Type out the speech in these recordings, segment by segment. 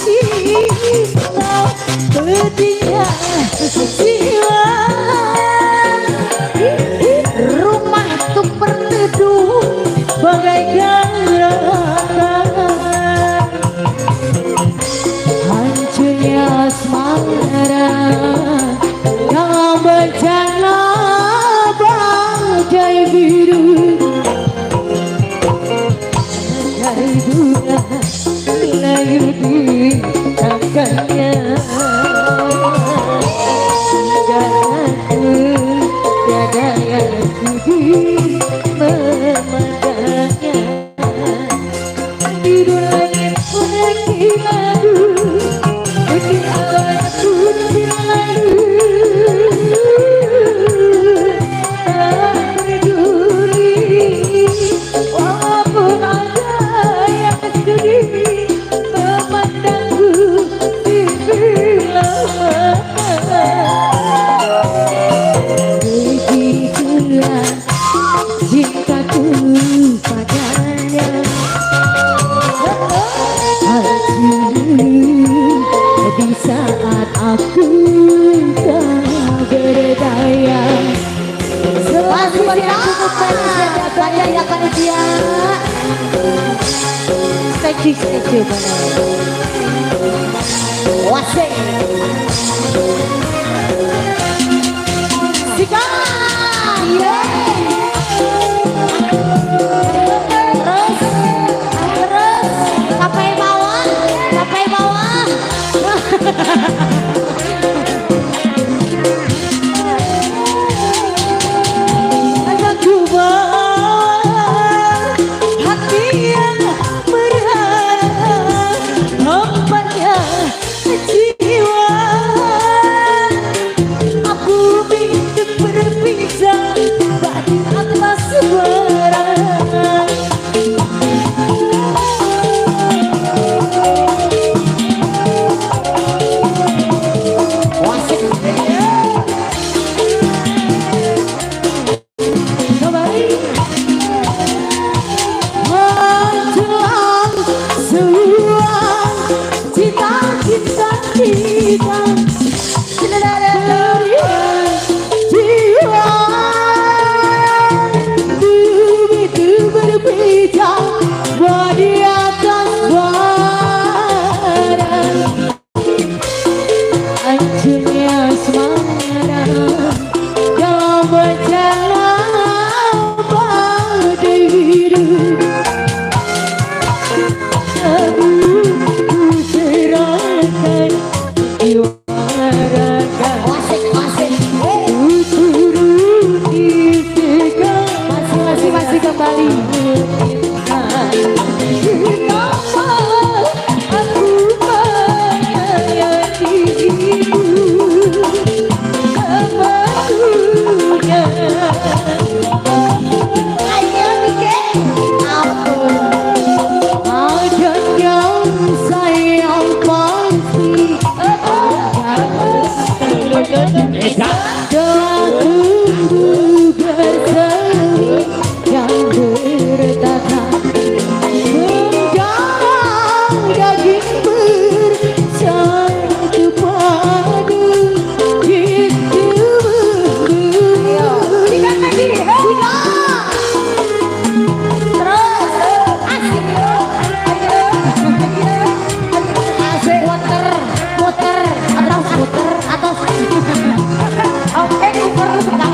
Cinta pedihnya jiwa. Rumah untuk berteduh bagaikan neraka. Hancurnya asmara dalam bencana badai biru. Dari bunga layu di tangkainya. Hingga aku tiada yang sudi memandangnya. Biru langit pun lalu, putih awan pun berlalu. Tak peduli walaupun ada yang sudi memandangku di sebelah mata. Begitulah cintaku padanya. Hancur di saat aku tak berdaya. Masih yang cukup manis ya banyak ya panitia. Thank you banget. Wasik. Sikat. Yeah. Terus, terus sampai bawah, sampai bawah. Aku bawa hati yang berharap hampannya jiwa. Aku untuk berpisah batin atas barang. Wasik. Kembali menjelang semua cita-cita kita berian jiwa begitu berpijak di atas barang. Hancurnya asmara dalam bencana badai biru. Aku serahkan jiwa raga. Wasik, wasik. Ku turuti segala. Masih, masih, masih kembali. Kenapa aku menyayangimu sepenuhnya? Ayo Nike. Ampun. Ada yang sayang pasti telah tumbuh bersemi dan bertata mendarah daging bersatu padu di tubuhku. Sikat lagi. Sikat. Terus. Asik. Asik. Muter, muter, atas, muter, atas. Oke, muter.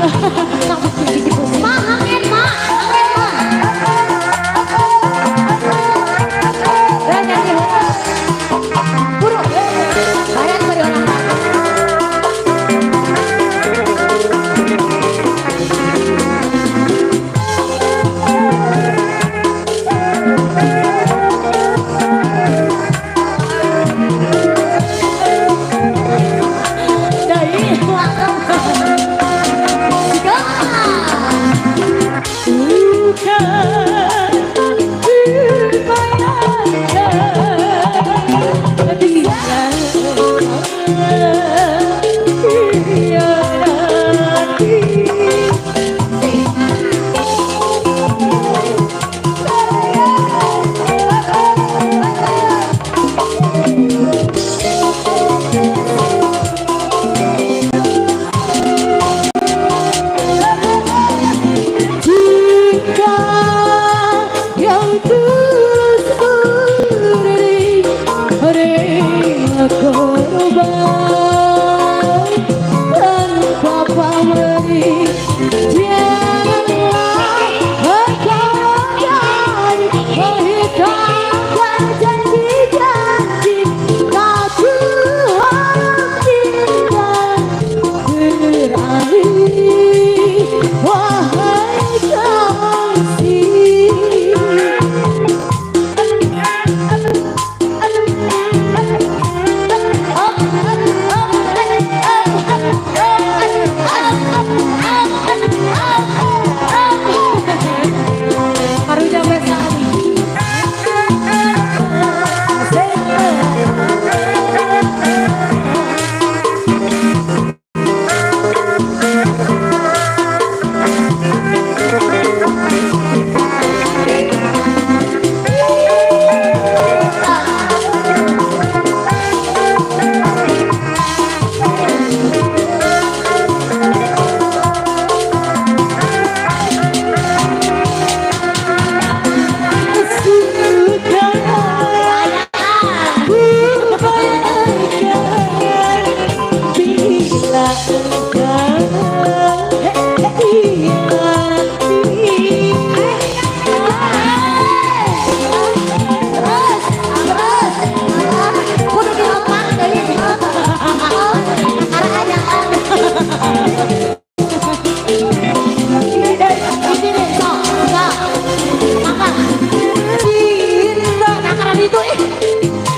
Jangan hianati. Terus, terus. Kudu dilompat deui. Karena jangan. Ini deh, sok, sok. Makan. Cinta Nah, karena itu ih.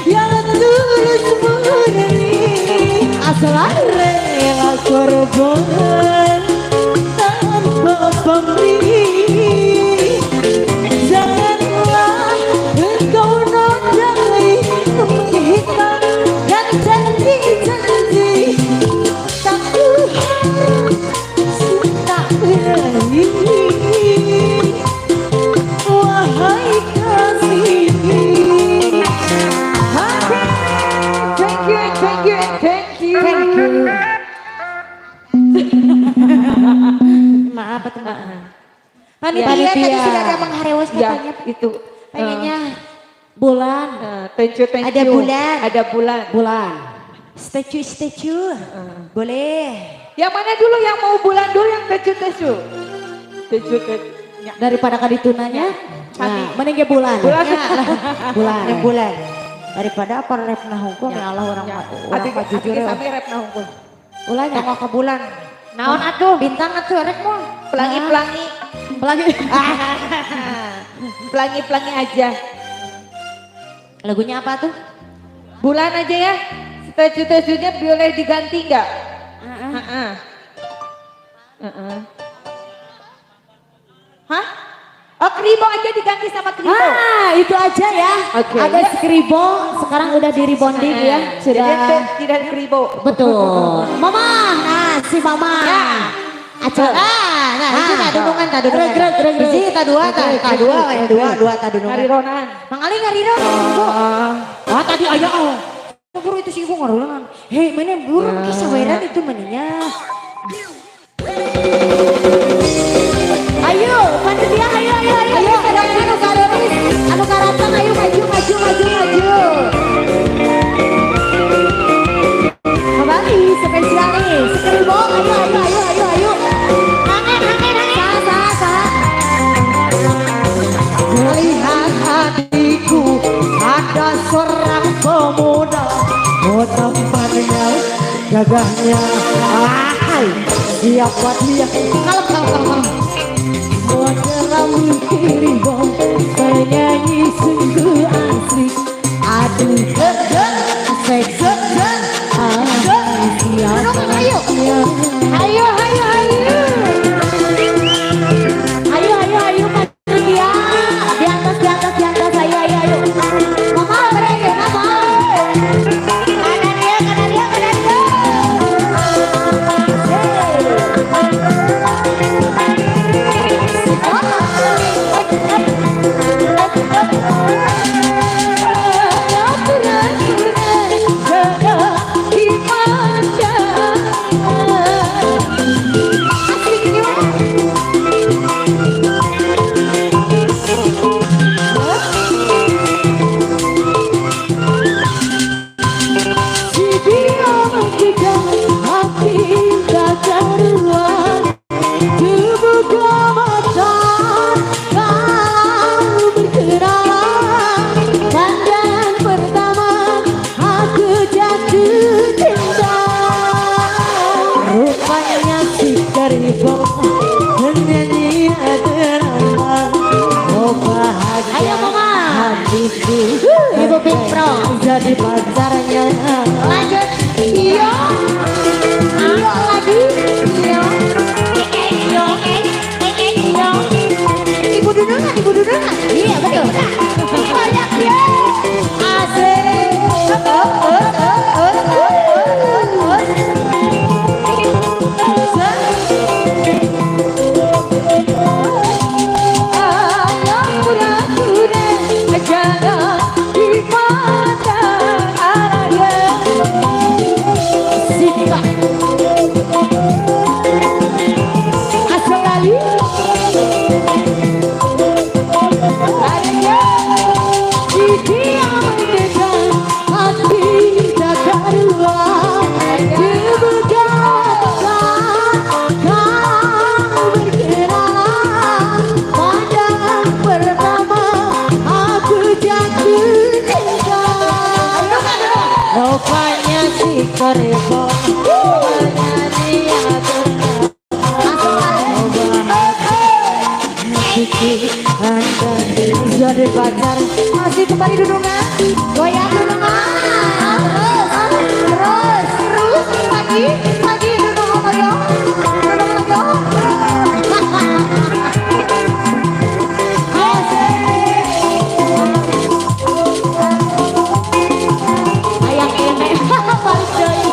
yang tulus murni, asal rela korban tanpa pamrih. Janganlah engkau nodai, menghitamkan janji-janji. Tak ku harap tak beraih, wahai kasih. Oke, thank you, thank you, thank you. Thank you. Maaf, maaf. Panitia, Panitia. Tadi sudah ada mengharewos Ya, katanya. Itu. Pengennya Bulan. Thank you, thank Ada you. bulan. Ada bulan. Bulan. Statue, statue. Boleh. Yang mana dulu, yang mau bulan dulu, yang thank you, thank you. Thank you, thank you. Ya. Daripada kaditunanya. Nah, mending ge bulan. Bulan. Ya. Bulan. Yang bulan. Daripada apa rep nah hukum ya Allah, orang Ya. orang Abi, mah jujur abi ya. sami rep nah hungkul. Ulahnya. Tongok ke bulan. Naon atuh? Bintang atuh rek moal. Pelangi-pelangi. Pelangi. Pelangi-pelangi aja. Lagunya apa tuh? Bulan aja ya. Statue-statue-nya boleh diganti nggak? Heeh. Heeh. Hah? Oh, kribo aja, diganti sama kribo. Ah, itu aja ya. Oke. Ada skribo, sekarang udah di rebonding ya. Sudah. Jadi tidak kribo. Betul. Mama, nah si Mama. Ya. Acara. Ah, nah itu tak dunungan, tak dunungan. Reg, reg, reg, reg. Hiji, tak dua, tak tak dua, eh, dua, dua, tak dunungan. Ngarironan. Mang Ali ngariron, Ibu. Ah, tadi ayah oh. Buru itu sih ibu ngarulangan. Hei, mana buru kisah weran itu mananya. Ayo, panitia, ayo, ayo, ayo. Ayo, anu karoris, anu karatang, ayo maju, maju, maju, maju. Kembali spesial nih, skribo, ayo, ayo, ayo, ayo, ayo. Hangen, hangen, hangen. Sa, sa, sa. Melihat hatiku ada seorang pemuda. Oh, tampannya, gagahnya. Ahai, siapa dia? Kalem, kalem, kalem, kalem. Model rambut keribo, penyanyi sungguh asik. Aduh, asik, ah, siapa Dunungan, ayo. dia? Ayo, ayo, ayo. Ayo, ayo, ayo, panitia. Di atas, di atas, di atas, ayo, ayo, ayo. Mama, berani, mama. Kanan dia, kanan dia, kanan dia. Hey. Jadi pacar. Masih kembali dudungan. Goyang dudungan. Terus, terus, terus. Lagi, lagi dudungan lagi. Dudungan lagi. Ayang enek. Balik deui.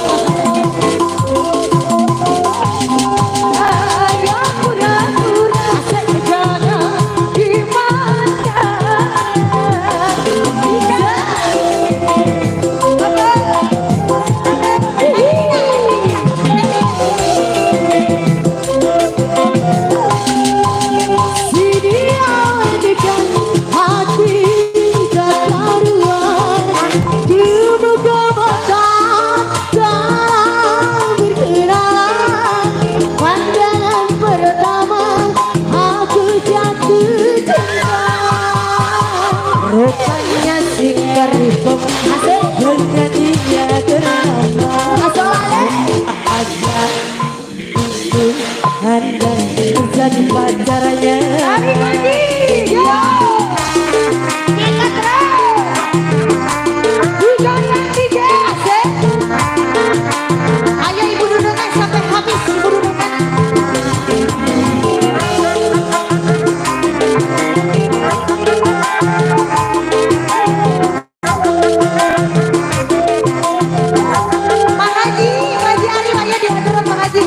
Ayah pura-pura jangan dimakan. Si dia dengan hati tak karuan, dibuka mata dalam berkenalan. Pandangan pertama aku jatuh cinta. Rupanya si keripung dengan dia ternama. Aja itu andai jadi pacarnya. Kami kunci. Yo. Kita terus. Digoyang tiga. Asik. Ayo ibu dudungan sampai habis ibu dudungan. Pak Haji, Pak Haji Arif, ayo diatur Pak Haji.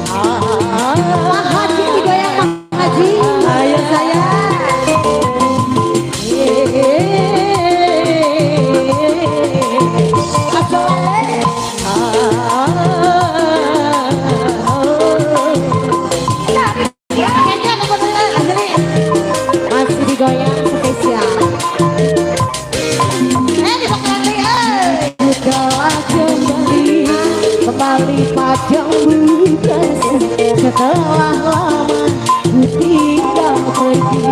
Pak Haji digoyang Pak Haji. Ayo sayang. Kayaknya aku bener asli. Masih digoyang spesial. Eh, dipakai lagi, eh. Setelah kembali, kembali padamu kasih. Setelah lama ku tinggal pergi,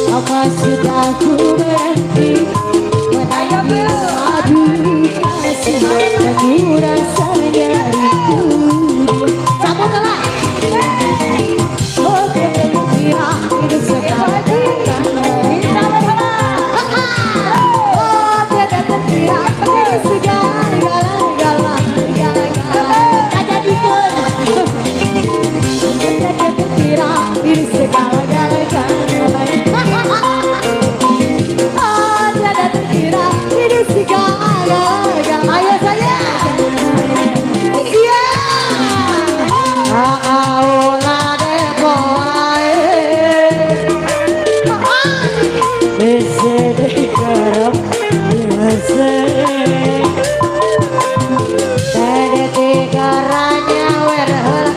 apa sudah ku berhenti menangis madu kasih? Dan ku rasanya rindu. Cabut lah. Oh, kira hidup sekarang. Kita bersama. Oh, tiada terkira dari segala-galanya. Kaca dikun. Tiada terkira dari segala-galanya. Oh, tiada terkira dari segala-galanya. Ayo saya. Iya. Aola de boae. Bese de kerap bese. Tede tigaranya werhel.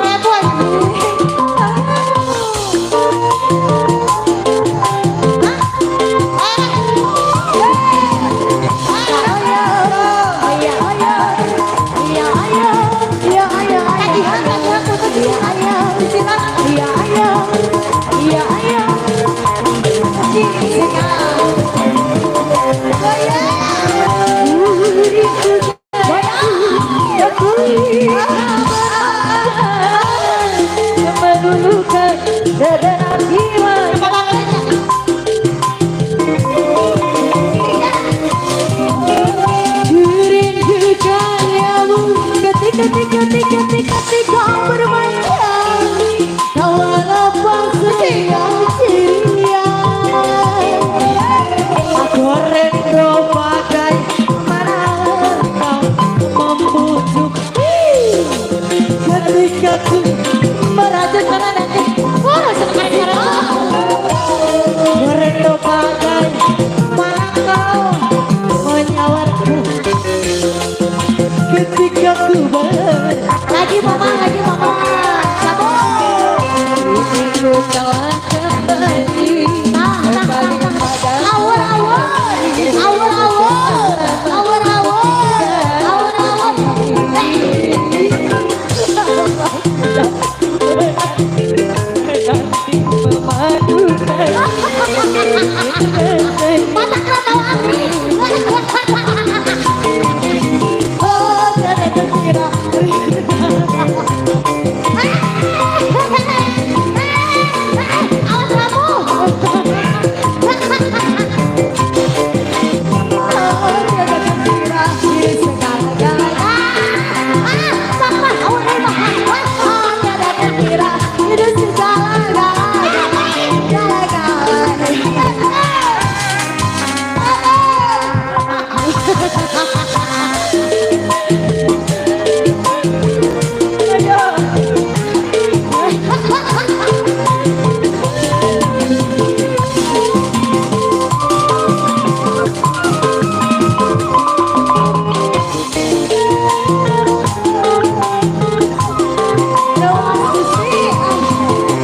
Repot. Ayo, ayo, iya ayo, iya ayo, Tagihan, tagihan putus. iya ayo, iya ayo, iya ayo. Meluluhkan segenap jiwa. Kurindukanyamu ketika ketika ketika ketika bermanja, tawa lapang siang ceria. Aku rindu bagaimana kau membujuk ketika ku Merajut mana nanti? Wah, sekarang rindu bagaimana kau menyawarku ketika ku ber Lagi mama, lagi mama. Cabut. Ku telah kembali. Nah, nah, nah, nah. Awur, awur. Awur, awur. Awur, awur. Awur, awur. Nanti memadukan. Mata kau tahu aku. Oh,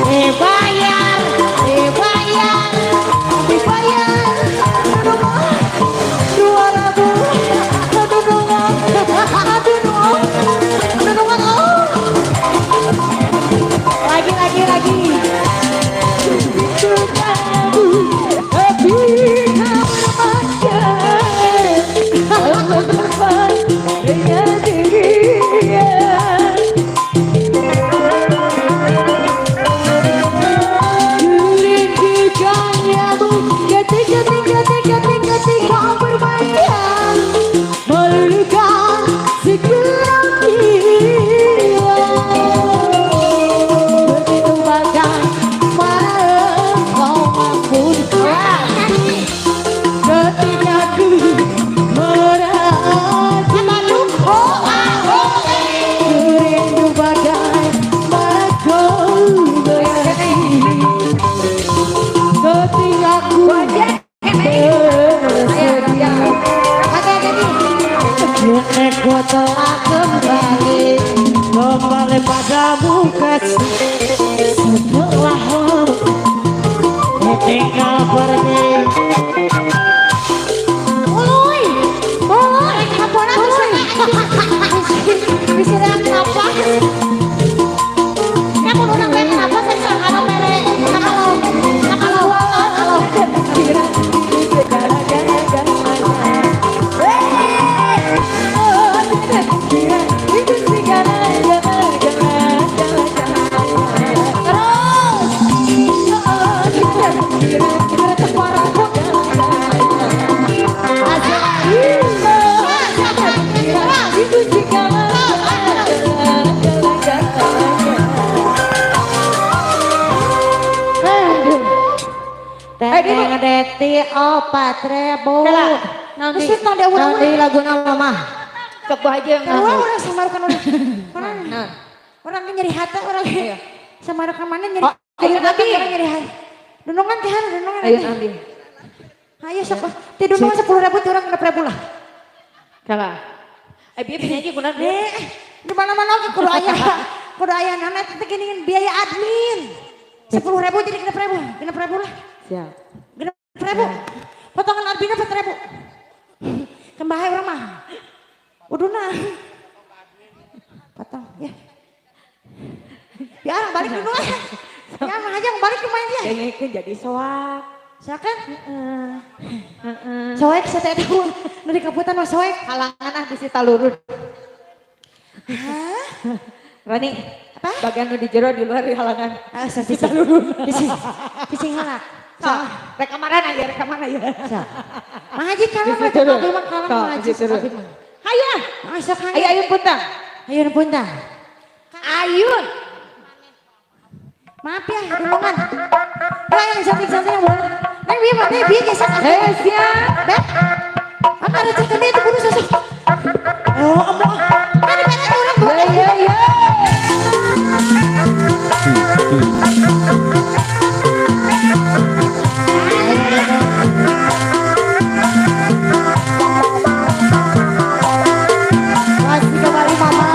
Dibayar, dibayar, dibayar. 2.000, dunungan, dunungan, dunungan. Oh. Lagi, lagi, lagi. Tapi kau remaja, bermain dengan dirinya. Kurindukannya ketika tiga tiga tiga tiga bermain meluluhkan segenap jiwa. Begitu bagaimana engkau mampu Ketika ku merasa rindu bagaimana kau berhenti ketika ku bersedih. Kini ku telah kembali, kembali padamu kasih. Setelah lama tinggal pergi. Uluy, uluy, bisa kenapa? Kamu orang lain kenapa saya kalau mere, kalau kalau kalau Teteng deti 4.000. Nanti Nanti lagu nama mah. Sok aja yang Orang orang samarukan orang. Orang orang nyeri hati orang. Samarukan mana nyeri. Oh, ayo nanti. Orang nyeri hati. Dunungan teh dunungan. Ayo nanti. Ayo sok. Teh dunungan 10.000 teh orang 6.000 lah. Kalah. Eh bieu penyanyi kunaon? Di mana-mana oge kudu aya. Kudu aya nana teh geuningan biaya admin. 10.000 jadi 6.000, 6.000 lah. Siap. 6.000. Potongan adminnya 4.000. Kembali orang mah. Uduna. Potong ya. Ya balik dulu ya. Ya mah aja balik lumayan ya. Dengekeun jadi soak. Silakan. Heeh. Soek saya tahu. Nu di kaputan mah soek. Halangan ah bisi talurun. Hah? Rani, Apa? Bagian nu di jero di luar di halangan. Ah, bisi bisi. Bisi halak. So, rek kemana ya, rek kemana ya. Mah haji kalah mah abi mah kalah mah haji. Hayu. Sok hayu. Ayo ayun puntang. Ayun puntang. Ayun. Maaf ya, tulungan. Lah yang cantik-cantik yang boleh. Neng bieu mah bieu geser. Eh, siap. Beb. Apa ada cantik itu buru sosok. Oh, Allah. Kan dipere urang Ya, ya, ya. Masih kembali mama.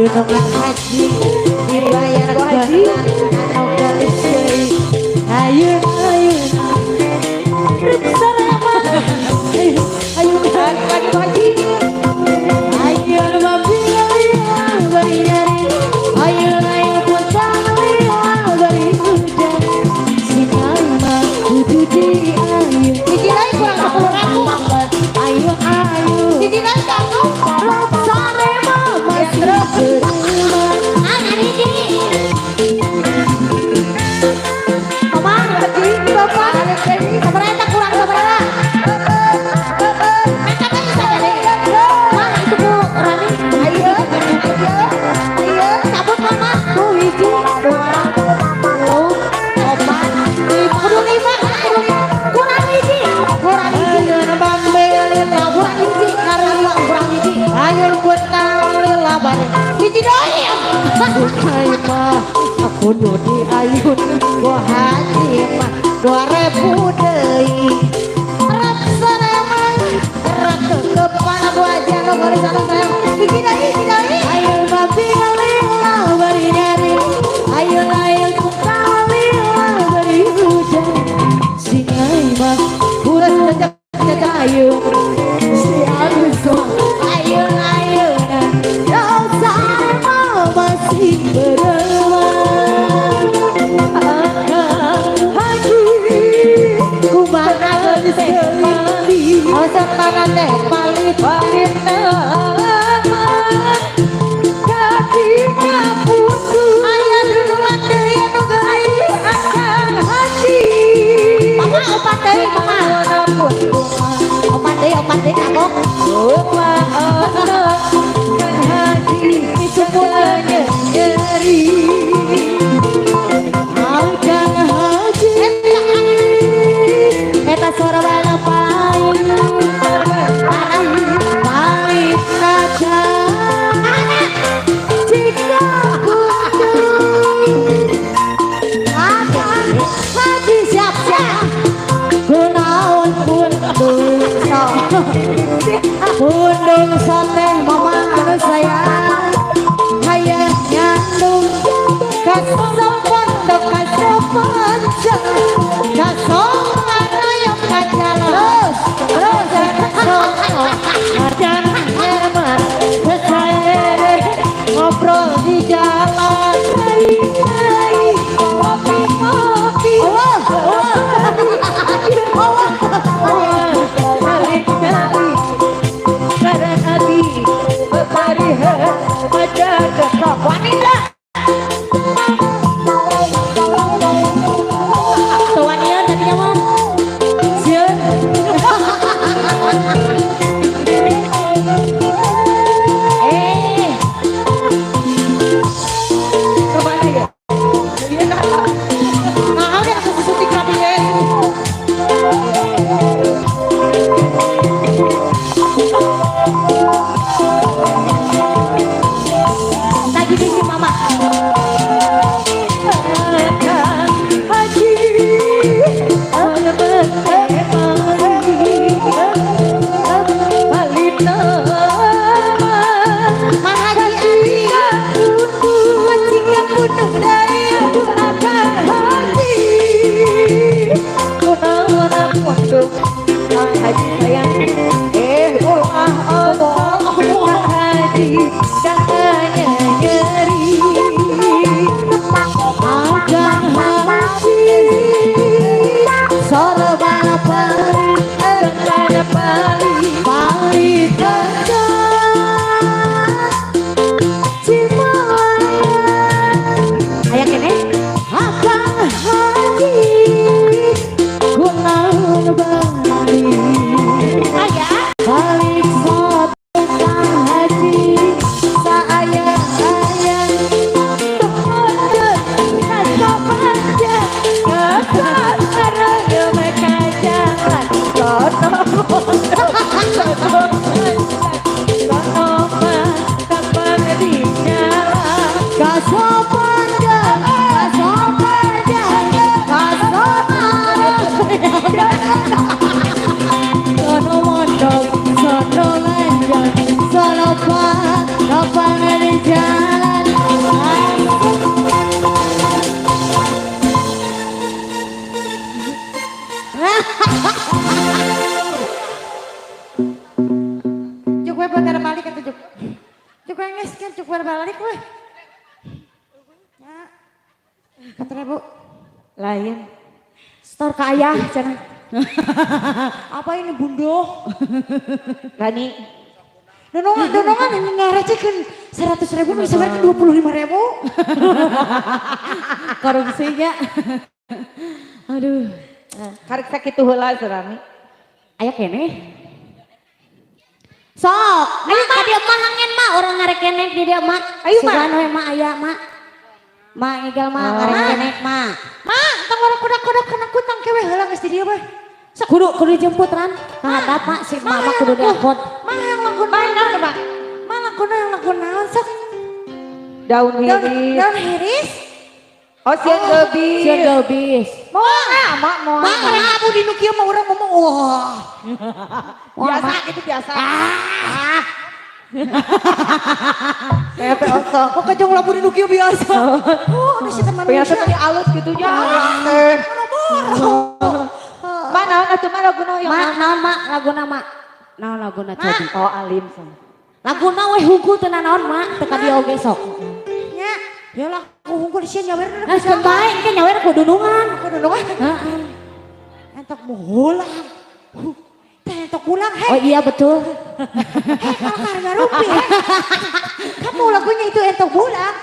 Ayunungan haji dibayar Haji. Anu gelis deui. Ayun ayun. Ayun Lagi lagi Bu Haji. Ayun mapilih bari nyari. Ayun ayun puncak liang bari hujan. Si mama kudu di ayun. Hiji deui kurang 10.000. Ayo ayo. Hiji deui kamu. Laksane mama masih berumah. Ah, ngan hiji. Mama, Haji, Bapak, sabaraha kurang sabaraha? Meta teh bisa jadi. Mah, itu ku Rani. Ayo, ayo, ayo. Cabut mama. Tuh hiji, dua, telu, opat, lima. Kudu lima, kudu lima. Kurang hiji, kurang hiji. Ayun bambilila Kurang hiji, karena kurang hiji. Ayun butang lila bari. Hiji deui. Bukai mah aku di ayun gua haji mah 2.000 deui. Rap sareman rap kekepan Aku aja lo garis anu sayang. Hiji deui, hiji deui. Ayun bambilila bari nyari. Ayun ayun butang lila bari hujan. Singai mah kudu ayun. Si Agus ayun ayun. Dosa masih berenang. Haji kumaha teh Awasan tangan teh palit Palit nama kakinya putus. Aya duluan deui anu geulis. Akang Haji. Mama opat deui, mama. Pun Opat deui, opat deui kapok. kumaha Kang Haji semuanya nyeri. Akang Haji eta sorban paling paling naga jika kudu Akang Haji siap siap. Kunaon pundung pundung soteh mama anu sayang hayang nyandung kasopon dok kasopan kasopan ayo kajalan terus kasopan nyaman selesai ngobrol di jalan Kopi kopi. Allah, Allah. Allah. Balik nari, karena hati beparihan pada kesok wanita. Tuanian tadinya mah. Sieun. Eh, Kemana ya? Iya, nah udah aku suntik rapinya. Lagi di si mama. Akang Haji, balik nama. Mang Haji Adi. Jika pundung dari Akang Haji, kunaon pundung Kang Haji sayang, ulah we bener balik atuh juk. Juk we geus kan juk balik we. Ya. 4.000. Lain. Store ke ayah cenah. Apa ini bundo? Rani. Nonongan ngarecekeun 100.000 bisa balik 25.000. Korupsinya. Aduh. Karek sakitu heula Rani. Aya keneh. Sok, ayo mak dia mah hangen mak orang ngarekenek di dia mak. Ayo mak. Sugan we mak aya mak. Mak igal mak ngarekenek mak. Mak, tong orang kudak-kudak kena kutang kewe heula geus di dieu we. Kudu kudu jemput Ran. Ka mak si mama kudu diangkut. Mak yang lagu naon mak? Mak lagu yang lagu naon sok? Daun hiris. Daun hiris? Oh, sieun geubis. Sieun geubis. Moal mak moal. Mak orang abu di nu kieu mah urang ngomong wah. Biasa gitu biasa. Ah. Saya teh osok. Oh kejong labu di nu kieu biasa. Oh, ada si teman manusia. Biasa teh alus gitu nya. Boro-boro. Mak naon atuh mak laguna yang mak naon mak laguna mak. Naon laguna cobi. Oh alim sok. Laguna we hungkul teu naon mak teu ka dieu oge sok. Nya, ya lah aku hungkul sieun nyawer. Nah, geus bae engke nyawer kudunungan. Kudunungan. Heeh. Entok muhulang. Teh entok pulang hei. Oh iya betul. Hei kalau harga rupiah. Kamu lagunya itu entok pulang.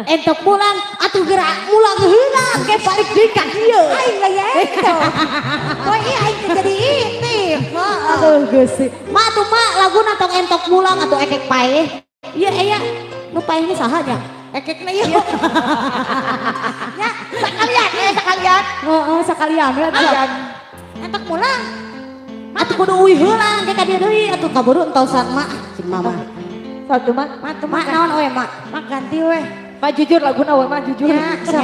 Entok pulang atuh gerak mulang heula ke balik deui ka dieu. Aing lah ya entok. Oh iya aing teh jadi itim. Aduh Gusti. Mak atuh mak laguna tong entok pulang atuh ekek paeh. Iya aya nu paehna saha nya? Ekekna ieu. Ya sekalian ya sekalian. Heeh sekalian we atuh. Entok pulang. Atuh kudu uih heula engke ka dieu deui atuh kaburu entosan mak cing mama. Satu mak, mak naon we mak? Mak ganti we. Mak jujur laguna we mak jujur. Ya, sok.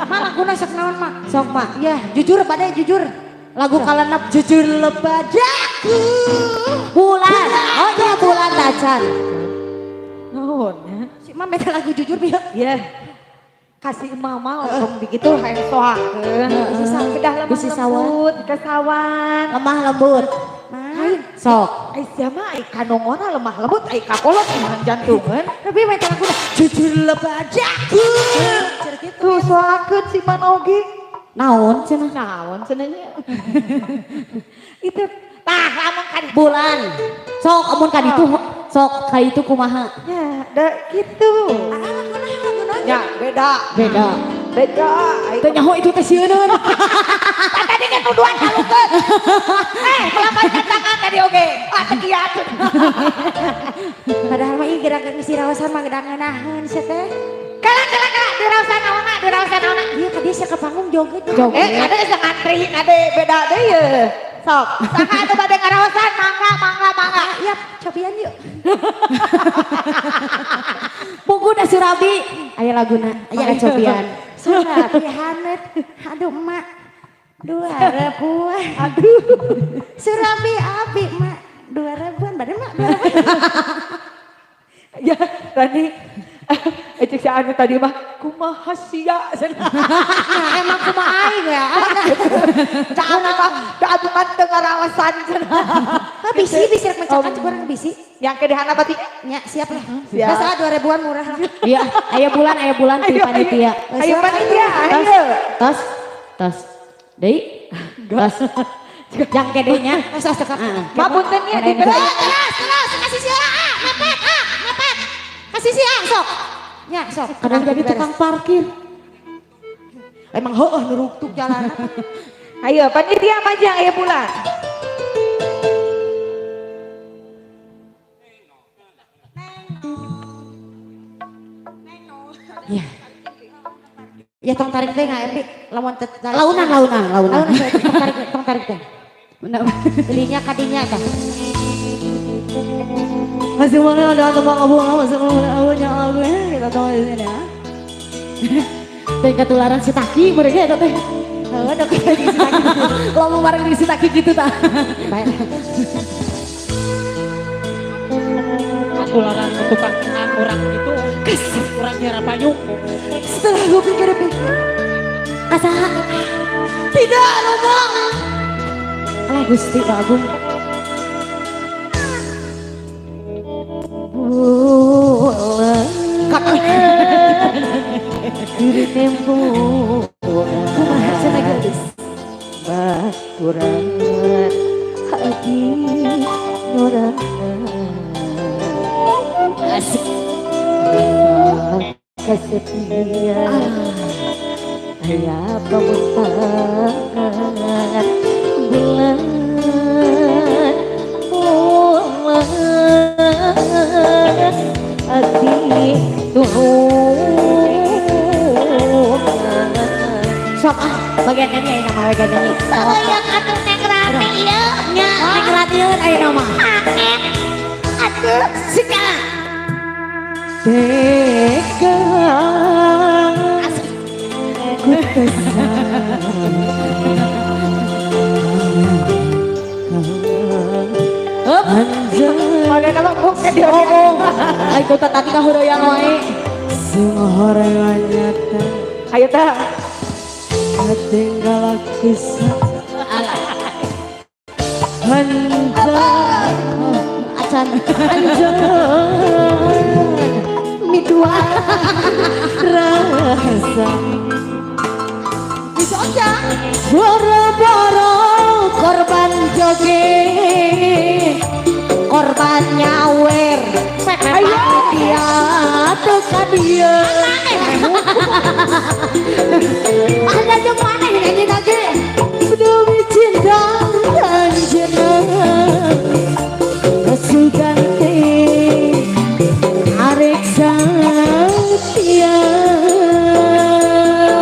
Mak laguna sok naon mak? Sok mak. Ya, jujur pada jujur. Lagu kalenep jujur lebadaku. Bulan. Oh iya bulan tacan. Naon ya? Si mak minta lagu jujur bieu. Iya. Kasih mama langsung begitu hayang soakeun. Kedah lemah lembut, kesawan. Lemah lembut. Sok. Ai sia mah ai kanongona lemah lembut, ai kakolot iman jantungan. Tapi minta lagu jujur lebadaku. Tuh soakeun si man oge. Naon cenah? Naon cenah nya? Itu tah lamun ka bulan. Sok amun ka ditu sok ka ditu kumaha? Ya, da kitu. Ya, beda. Beda. Beda. Teu nyaho itu teh sieuneun. Tadi kan tuduhan kalukeun. Melambaikan tangan tadi oge. Ah teu kiat. Padahal mah ieu gerak geus diraosan mah geura ngeunaheun sia teh. Kala kala kala diraosan naonna diraosan naonna. Ieu ka dieu sia ka panggung joget. Kade geus ngantri kade beda deui ye. Sok, saha atuh bade ngaraosan mangga mangga mangga. Iya, cobian yuk. Punggu da Surabi. Aya laguna, aya cobian. Surabi hanet. Aduh emak. 2 ribuan. Aduh. Surabi abi mak 2 ribuan bade mak 2 ribuan. Ya, Rani. Cek si Anu tadi mah kumaha sia cenah. Nah, emang kumaha aing ya. Cak anu mah da anu mah teu ngaraosan cenah. Ah bisi bisi rek mencakan cek urang bisi. Yang ke dihana pati Nya siap lah. Siap. Masa 2 ribuan murah lah. Iya, aya bulan ti panitia. Ayo panitia, ayo. Tos, tos. Deui. Tos. Yang kedenya. Tos tos cekap. Mak punten nya di Terus terus kasih si ah, mepet ah, mepet. Kasih si ah sok. Nya sok. Kadang jadi tukang parkir. Emang heueuh nuruktuk jalan. Ayo panitia majang aya bulan. Ya. Ya tong tarik teh nggak Epi, lamun teu tarik. Launan, launan, launan. Launan tong tarik, tong tarik teh. Belinya kadinya teh. Masih mana ada tembang abu masih mana abunya abu kita tahu di sini ya. Teh ketularan si Taki mereka eta teh. Heeh, dok si Taki. Ngomong bareng di si Taki gitu ta. Baik. Ketularan tukang orang itu orang nyara payung. Setelah gue pikir-pikir, Kasaha? Tidak ngomong. Alah Gusti Pak Agung. Asik. Kesepian aya pamuntangan bulan bulan ati tulungan. Sok ah, bagian nyanyi ayeuna mah, bagian nyanyi. Yang atuh Neng Rati ieu. Nya Neng Rati ayeuna mah. Atuh Sika. Tega ku Hup. Mana nama bukan dia. Oh, ai kota tadi kahureyan wae. Sing horengan nyata Ayo teh. katinggal kisah Hanjang Acan. Anjan Midua. rasa Bisa aja. Boro-boro korban joget, korban nyawer. Ayo dia tekan dia. Ada jeung maneh nyanyi lagi. Demi cinta anjeunna Suganti arek satia.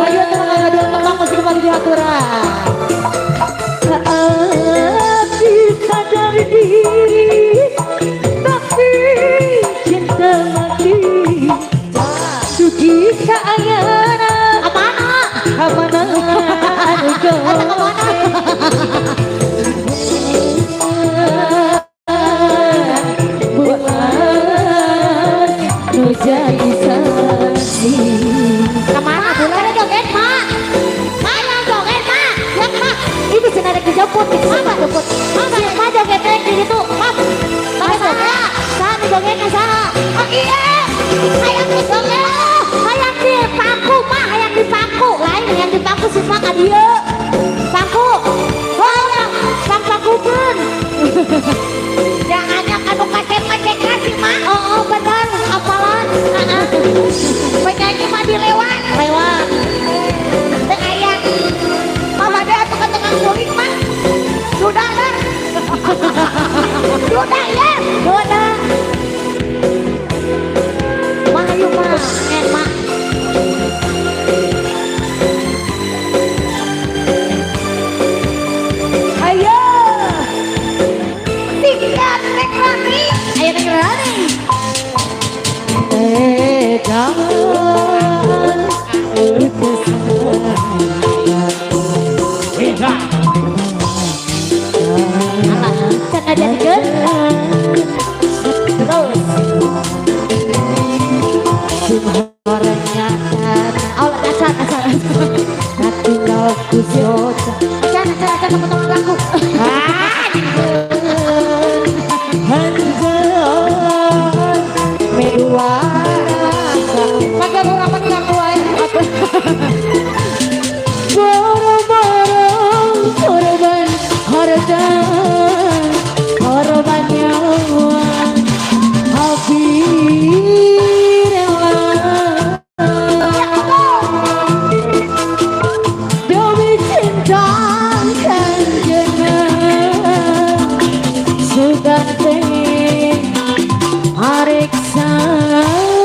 Ayo teman dua tembang masih kembali diaturan. Hati sadar diri tapi cinta mati Dugi ka ayeuna. Apana? Kamana anu Eta kemana? Bulan nu jadi saksi. Kemana? Bulan joget, Mak. Mak yang joget, Mak. Ya, Mak. Ini cenah rek dijemput, gitu Mak jemput. Si Mak joget rek di ditu. Mak. Mak saha? Saha nu jogetna saha? Oh iya. Hayang di joget. Hayang di pangku, Mak. Hayang di pangku. Lain hayang di pangku si Mak ka dieu. Pangku. Oh, pang pangkukeun. Jangan anu kasep ngecekan si Mak. Oh, oh bener, apalan. Heeh. Penyanyi mah dilewat. Lewat. Teu aya. Mama deh atuh ka tukang suling mah. Sudah dah. Sudah ya. Sudah. Mah ayo mah, mak. Ayo. Tingkat Neng Rani. Ayo Neng Rani. Tega Bisa. Alah, can ngajadikeun. Terus. Sing horeng nyata Oh, acan, acan. katinggal ku soca. Acan, acan, acan potongan lagu. Hanjang miwarasa. Pakai urang menang wae. Boro-boro korban harta korban nyawa Abdi rela demi cinta kanjengna Sugante arek satia.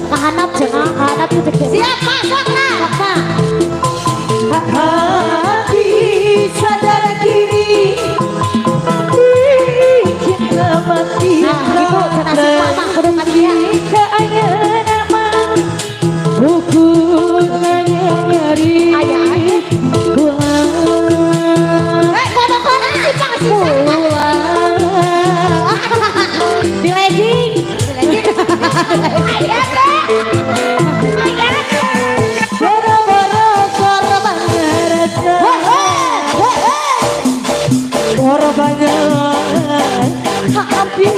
Kahanap cenah, kahanap itu cek. Siap, Mak, sok lah. Sok, Mak. Hati sadar diri cinta mati. Nah, gitu cenah si Mak mah kudu ka dieu. Ka ayeuna mah hukuman nyeri. Aya aya. Bulan Eh, kono-kono si Pak si bulan Di legging. Aya teh. Aya. Boro-boro korban harta korban nyawa Abdi.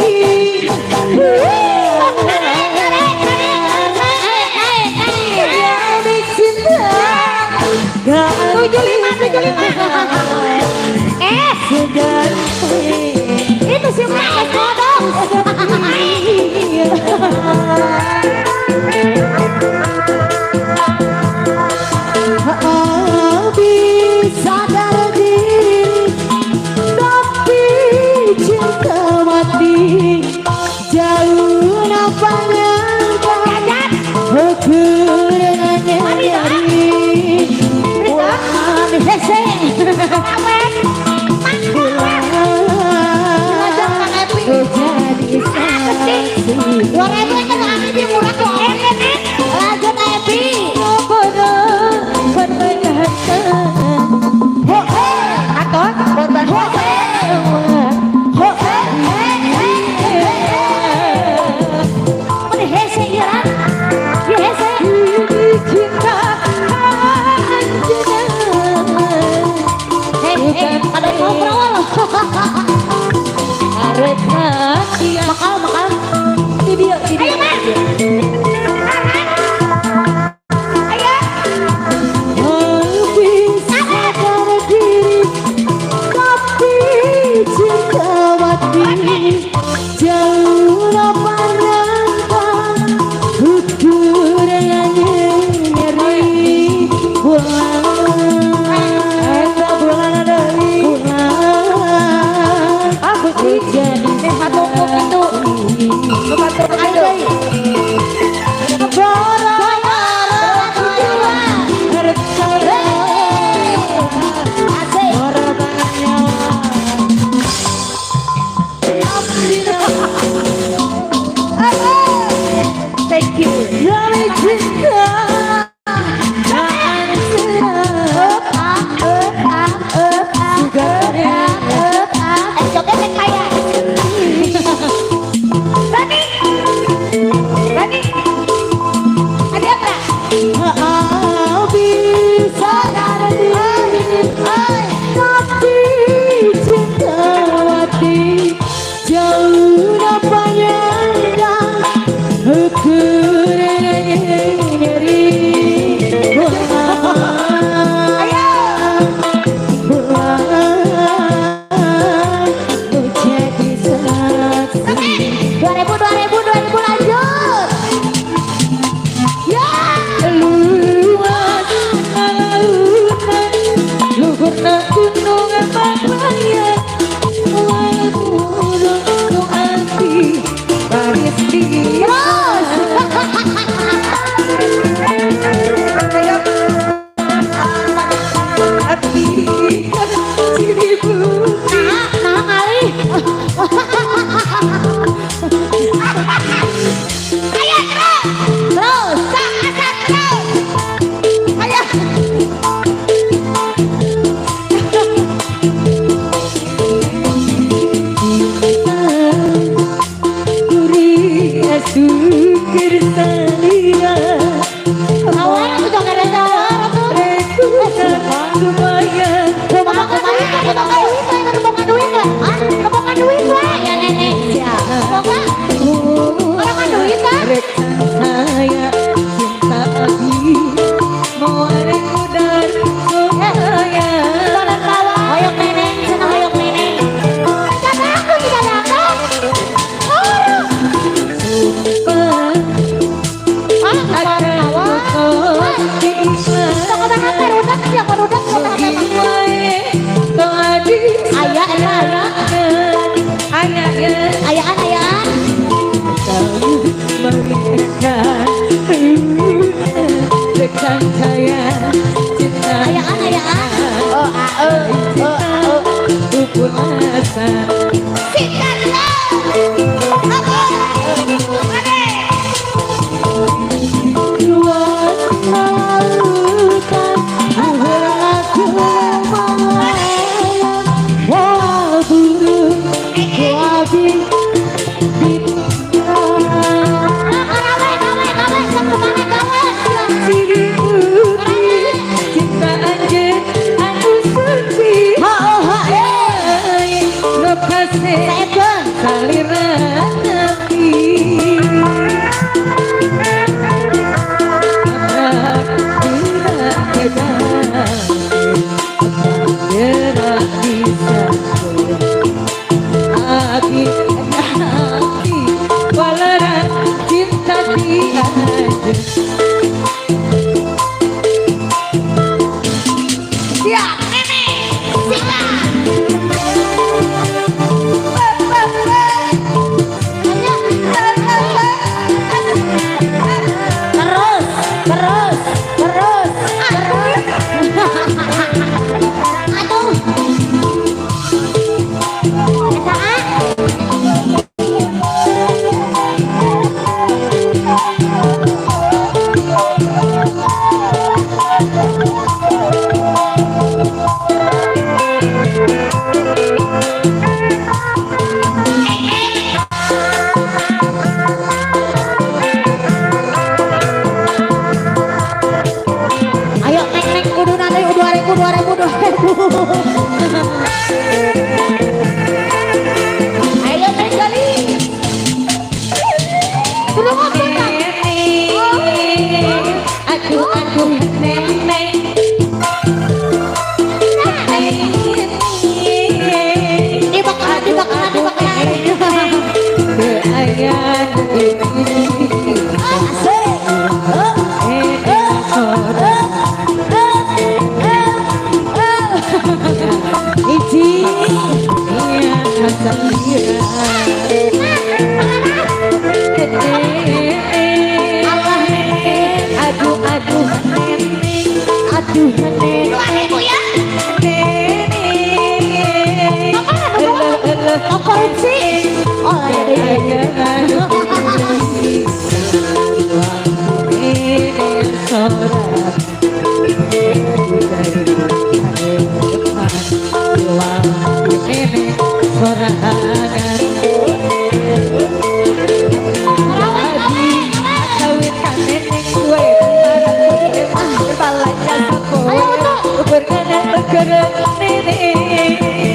Cintawati jauh napanyangka ukurannya nyeri bulan Hese. Jadi saksi. 2000 kan kami di murah kok. Lanjut Epi. Aton, korban. Mana hese ieu Ran? Ieu hese. Cinta Hei, hei, ada ngobrol. Arek hati Makal, makal. Video, video. Ayo, Mas. Habis sadar diri, tapi cintawati jauh napanyangka ukurannya nyeri bulan eta bulan dari bulan Aku sih jadi patung itu. Patung itu. Asik. Thank you. Dari cinta Eh, joget yang kaya. Rani. Rani. Ada apa? Habis sadar diri, tapi cintawati jauh napanyangka ukurannya nyeri bulan bulan jadi saksi. 2000, 2000, 2000 lanjut. Ya. Luas lautan, luhurna gunung Papaya, walau nu anti baris di Terus. hati seribu. Nah, nah kali. Ayo terus. Terus, sak asap terus. Ayo. Kuri asukir salira Tawar aku joget tawar tuh. Rekutan lumayan. Kumaha kumaha aku boga duit we, kudu boga duit we. Hah? Boga duit we ya nenek. Ya. Boga. Orang kan duit ah. Rek saya cinta abi mau reku dan supaya Tolong tawar. Hoyong neneng, seneng hoyong neneng. Tidak aku, tidak aku. Uru. Sumpah Ah, akan tawar. kau ikhlas. Sok kumaha teh rudak sia rudak kumaha teh. Ayah, Aya eta aya. ayah, Ayaan ayaan. rekan saya cinta Ayaan ayaan. Oh, ah, oh, oh, oh. Upulasa Sikat luas lautan aku melayang wah burung wabi bintang Gawe gawe gawe sok kumaha gawe. Ciri putih cinta anjen aku suci. Ha oh ha eh. Lokase Saekeun. saliran hati cinta di Ya. Nenek. Sikat. Ba, ba, ba. 2000 2000. Ayo Neng Gali. Belum apa kan? Aduh aduh nenek. Di bakalan, di bakalan, di bakalan. Keayaan ini. Asik. Iji Aduh aduh nenek, aduh nenek, 2000 ya. nenek. Oh korupsi. Oh iya iya iya.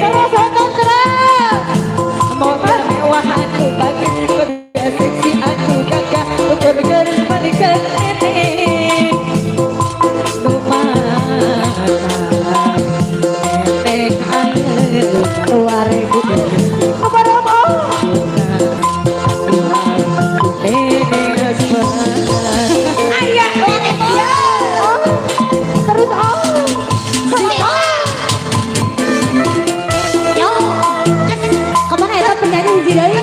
Terus foto terus. Motor mewah aku bagi kerja seksi aku gagah ukur balikan nenek rumah nenek anget 2000 Apa Romo? Nenek semangat. Ayah. Terus oh. Yo. Kemana eta penyanyi hiji deui?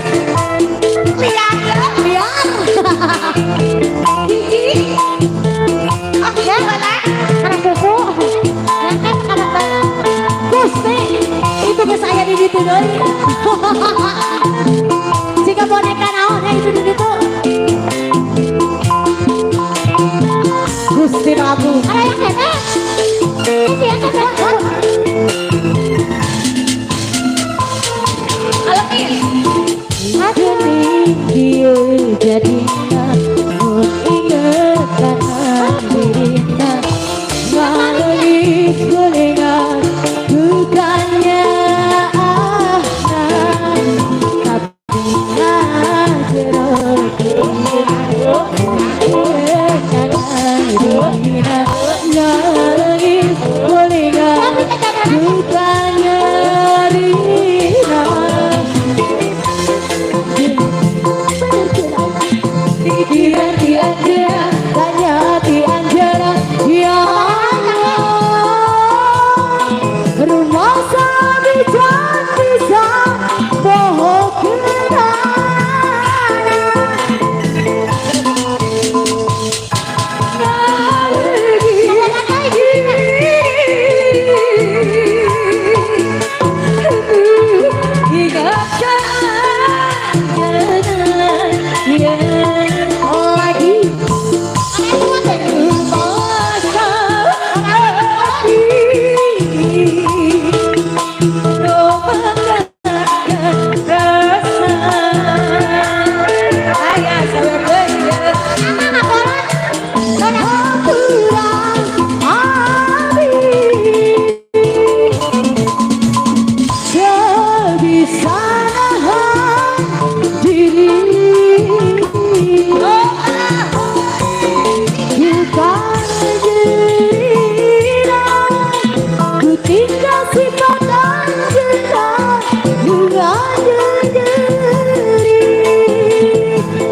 Lihat. Liar. Hiji. Oh, ya, Anak susu. Kan anak Gusti, itu geus aya di ditu deui. Jika boneka naon ya itu di ditu. Gusti Prabu. Ada yang kene. Ini yang kene. Dia jadinya ingat karena dirinya ngalih gulingan bukannya tapi nangis gulingan bukannya Rina. Pikiran di Anjana, tanya hati Anjana, ya Allah. Rumah sabijan bisa bohong kenana. Lagi Sebisa nahan diri bukan gerindra, ku tinggal sifat anjena dengan diri.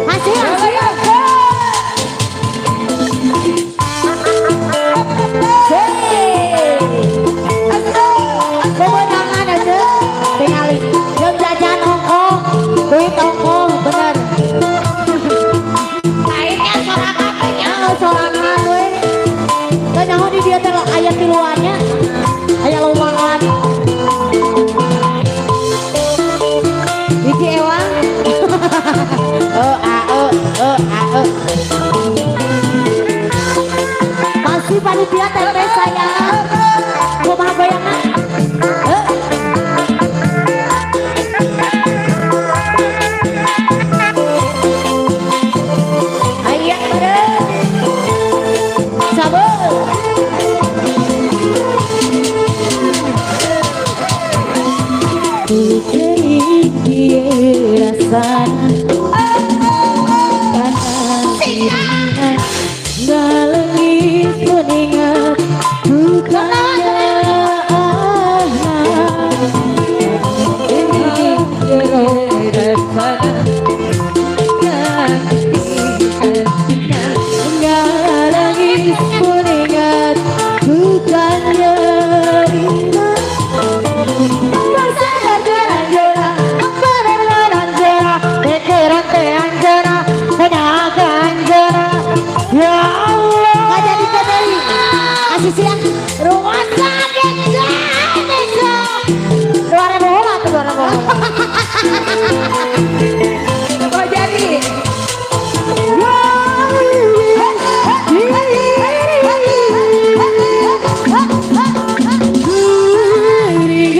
Hasil hasil. Kewenangan aja tingali jeung jajan ongkoh, duit ongkoh bener. Lainnya sorangan nya. Heeh, sorangan we. Teu nyaho di dieu teh aya tiluannya. Aya lumayan. Hiji ewang. E a e e a e. Masih panitia tempe saya. Kumaha goyangna? Ayah meureun. Sabun. rasana karena ngalengis mengingat bukannya Ini jero rasana ngalengis mengingat bukannya Ya Allah. Nggak jadi peduli. Kasih siang. Rumah sakit desa. 2000 lah tuh 2000. Oh jadi.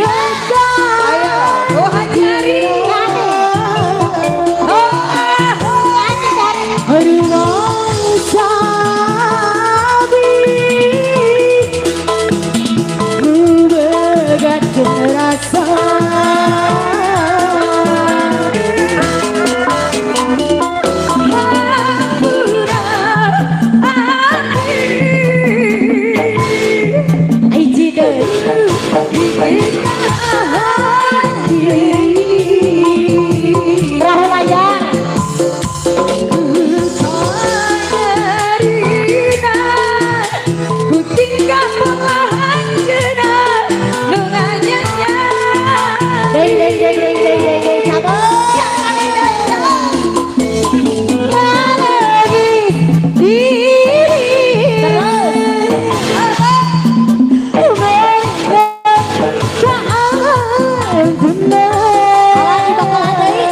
Ayo, oh Hajari. Oh. Rasa Aiji deh. Perahu layar. Dei dei dei dei dei dei dei sabar. Lagi bakalan deui.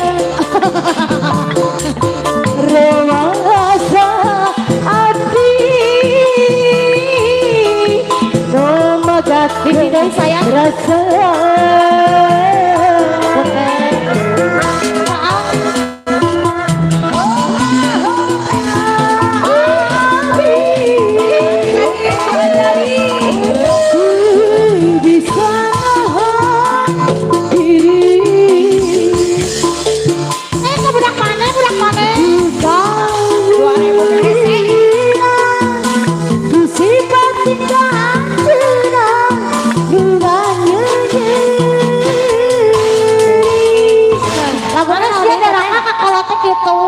Hiji deui sayang. Rasa ku bisa nahan diri. Eh, ke budak mana? Budak mana? Ku tahu ku sifat tidak tenang dengan Laguna naon deui doraka ka kolot gitu.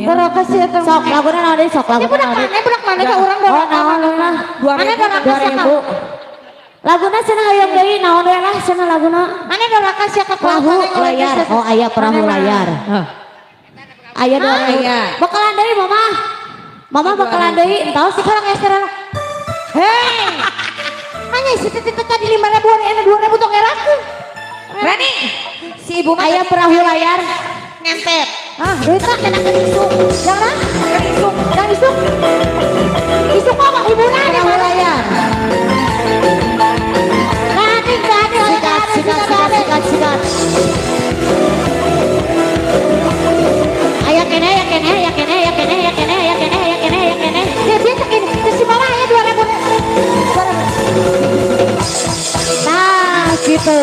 Doraka sih eta. Sok laguna naon deui sok Ini laguna budak naon deui. mana? Budak mana ka urang Oh, doraka? naon lah. Mana doraka sia ka? 2000. Laguna cenah hoyong deui naon we lah cenah laguna. Mana doraka sia ka kolot Perahu layar. Oh, aya perahu layar. Aya 2000. Aya. Bakalan deui mama. Mama bakalan deui entah sih kurang geser lah. Hei. Hanya si titik tadi 5000 enak 2000 tong erakeun. Rani, si ibu mah Aya perahu layar. ngentep. Ah, duit lah kena ke isuk. Jangan Ke isuk. jangan isuk. Isuk mah hiburan ya Perahu layar. Gading, gading, Sikat, sikat, sikat, sikat, sikat. Aya kene, aya kene, aya kene, aya kene, aya kene, aya kene, aya kene, aya kene. Ya dia cek ini, si mama aya 2000. Nah, gitu.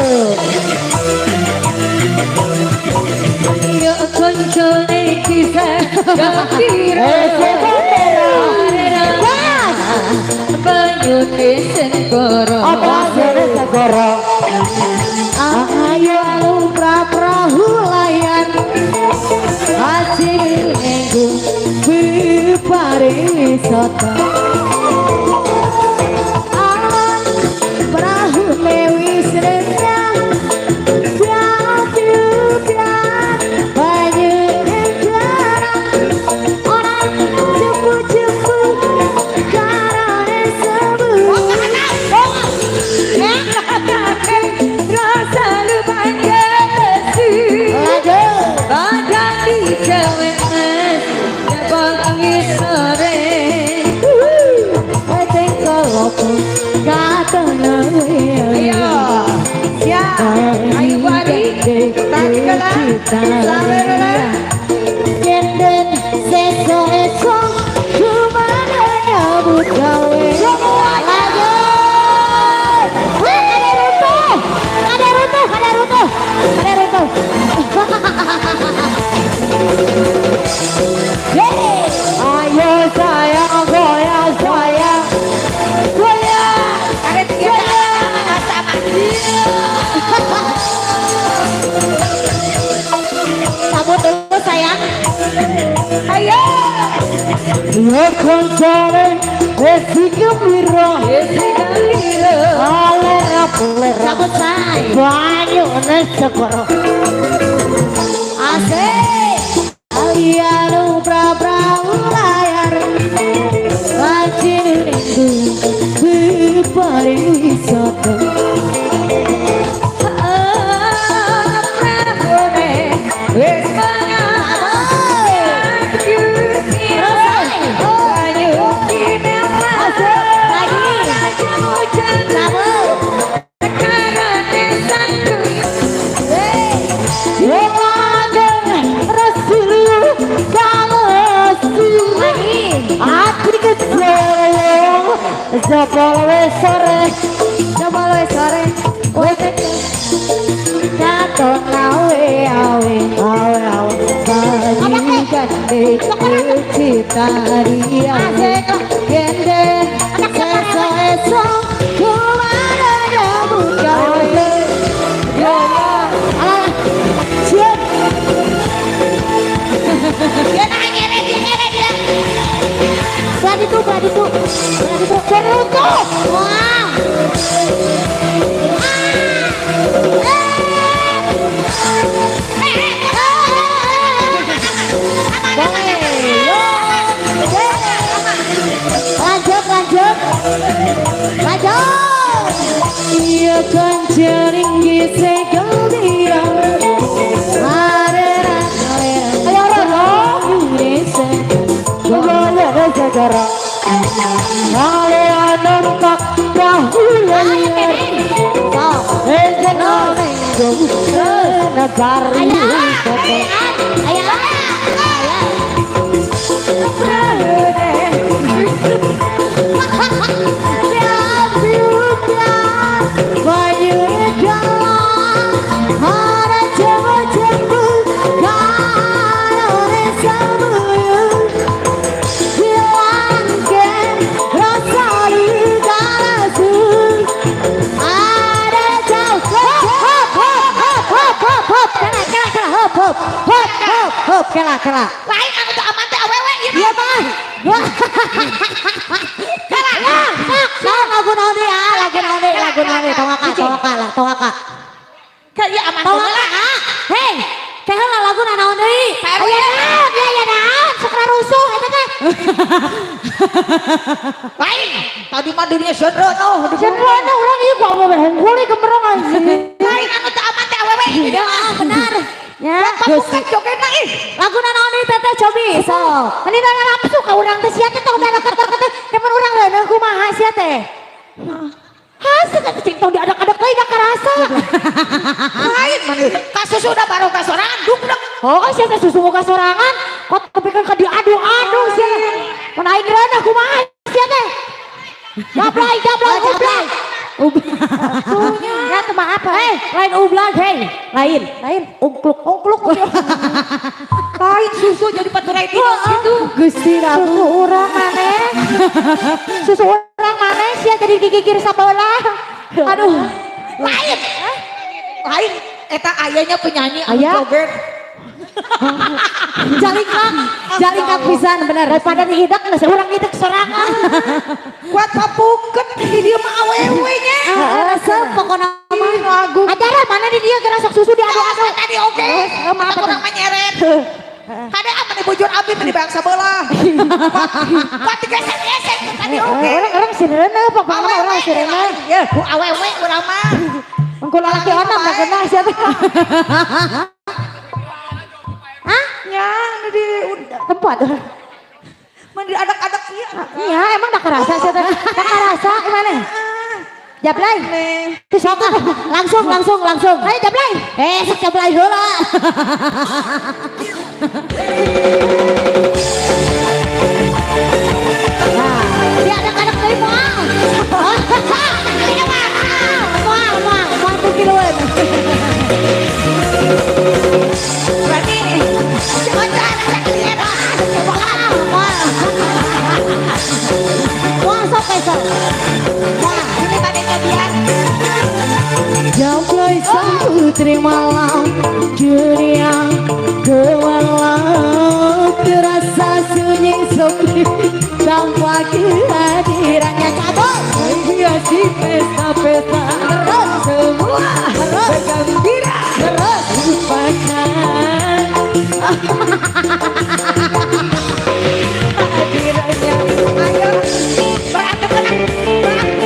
Yo koncone kisah gembira. Banyune segoro. Apa sene segoro? Ayo lumrah perahu layar. Hasil enggo pariwisata. Awan perahu mewis rendah. Piat banyu enggarang. Orang cepu-cepu karane sebut. Rasa lupa sih. Aduh. Badan digawe es, ya sore. Eteng kalopo katengawe. Ayo, siap. Ayo Bu Ari, tarik lah. Sampai lah. Jenden seso eso Kumana nyambut gawe. Lanjut. Wah, ada runtuh. Ada runtuh, ada runtuh. Ada runtuh. Sayang. Ayo. Ya koncone esi gembira. Esi gembira. Alera plera. Cabut say. Banyu nesegoro. Asik. Alianu pra layar. Lajeng ning pariwisata. Wis mangan. Banyu Lagi. Cabut. Wong rasul kalesu. Lagi. Ati kecil jebol sore. Jebol sore. Kowe Katon awe awe awe awe bagi gande cita ria gende seso eso kumara nyambut gawe yo Ah, siap. Dia naik ngere, dia ngere dia. Belah itu, belah itu, belah itu. Cerutu. Wah. Lanjut, lanjut, lanjut. Iya kancaring segel dia. Arera Ayo Rono. Indonesia. Boleh segera. Ale numpak perahu layar. Sok. Ezen nenggo pari. Ayo, ayo, ayo. Bayu dalam ada jembu-jembu karone sabuyu hilangkan rasa kalasu Ada jauh. Hop, hop, hop, hop, hop, hop. Kena, kena, kena. Hop, hop, hop, hop, hop. Kela kela. Lain anu teu aman teh awewe ieu. Iya, Pak. Wah. Ya, sok, sok lagu naon deui, ah, lagu naon deui, lagu naon deui. Tongaka, tongaka lah, tongaka. Kan ieu aman Tongaka, heula. ah. Hei, teh heula lagu naon deui? Pak RW. Aya naon, ya aya naon, sok rusuh eta teh. Lain. Tadi mah dunia genre oh. Genre urang ieu kok mau hungkul gemerong anjing. Lain anu teu aman teh awewe. Ya, benar. Ya. Papukan jogetna ih. Lagu naon deui teteh cobi, sok. Ini nana nafsu ka urang teh sia teh tong deket-deket kemun urang reuneuh kumaha sia teh. Hase ka cing tong diadak-adak deui da karasa. Lain maneh. Kasus udah baru kasorangan dugdeg. Oh, sia teh susu muka sorangan, kok tepikeun ka diadu-adu sia. Mun aing reuneuh kumaha sia teh. Gablay, gablay, ublay. Ya, tuh maaf. Eh, lain ublag, hei. Lain, lain ungkluk, ungkluk. Lain susu jadi paturai tinos gitu. Gusti Ratu. Susu urang maneh. Susu urang maneh sia jadi digigir sabelah. Aduh. Lain. Lain eta ayahnya penyanyi anu Aya. joget. Jalingkak, jalingkak pisan bener. Daripada dihidak geus urang hidak sorangan. Kuat papukeun di dieu mah awewe nya. Resep pokona mah. Lagu. Acara mana di dia geura sok susu diadu-adu. Tadi oge. Maaf. Urang mah nyeret. Kade aman bujur abdi mah di bangsa sebelah. Kuat digesek-gesek tadi oge. Orang orang sireuneuh pokona mah orang sireuneuh. Ya, ku awewe urang mah. Engko lalaki onam da kena sia teh. Hah? Nya nu di Tempat. mun diadak-adak ieu. Iya, emang dah kerasa sia teh. Dah kerasa gimana? Jablay. Terus Sok ah, langsung langsung langsung. Ayo jablay. Eh, sok jablay heula. Nah, diadak-adak deui moal. Moal, moal, moal ku kilueun. Berarti Moal, moal. Moal sok besok. Moal. ini tadi nyobian. Jablay sang putri malam dunia gemerlap. pesta-pesta. Semua bergembira. Lupakan hadirannya. Ayo. Berantem kena.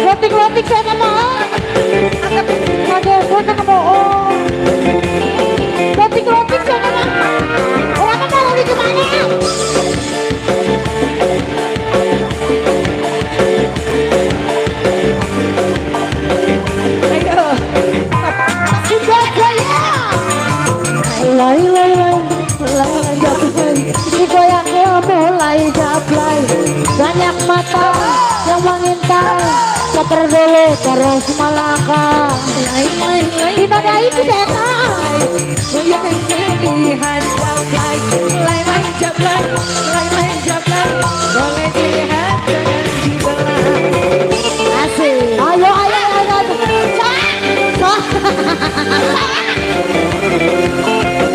Lotik-lotik saya mah. Aduh, gue tengah bohong. Lotik-lotik saya mah. Orang mah mau di mana? Ayo. Sudah gaya. Lai lai lai lai jablay, digoyangnya mulai jablay. Banyak mata yang mengintai. Koper dulu terus melangkah. Lai lai lai Dinodai itu saya. yang dilihat jablay, lai lai jablay, lai lai jablay. Boleh dilihat jangan dibelah. Asik. Ayo, ayo, ayo, ayo. Sok, sok.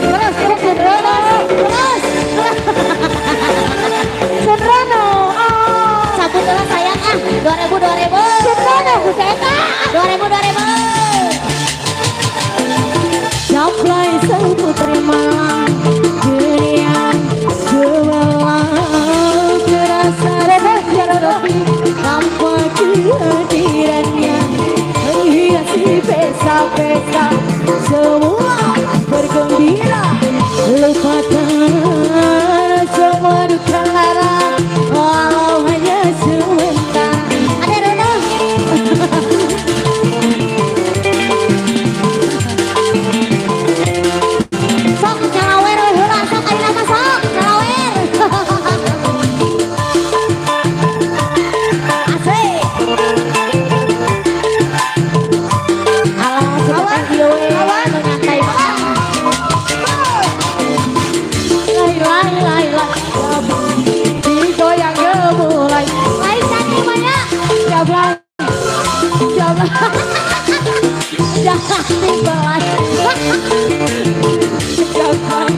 Terus, terus, Sundrono. Terus. Sundrono. Cabut lah sayang ah. 2000, 2000. Sundrono, Huseta. 2000, 2000. Jablay sang putri malang, dunia gemerlap. Terasa sepi tanpa kehadirannya. Menghiasi pesta-pesta, semua bergembira. Lupakan semua duka lara, walau hanya sebentar. Ada Rono. Sok nyalawer we heula sok ayeuna mah sok nyalawer. Asik. Alah, sudah teh ieu we, nu nyantai mah. Lai lai lai lai, digoyang gemulai. Lain cantik mah nya. Jablay, jablay. Jangan dibelai. Jablay,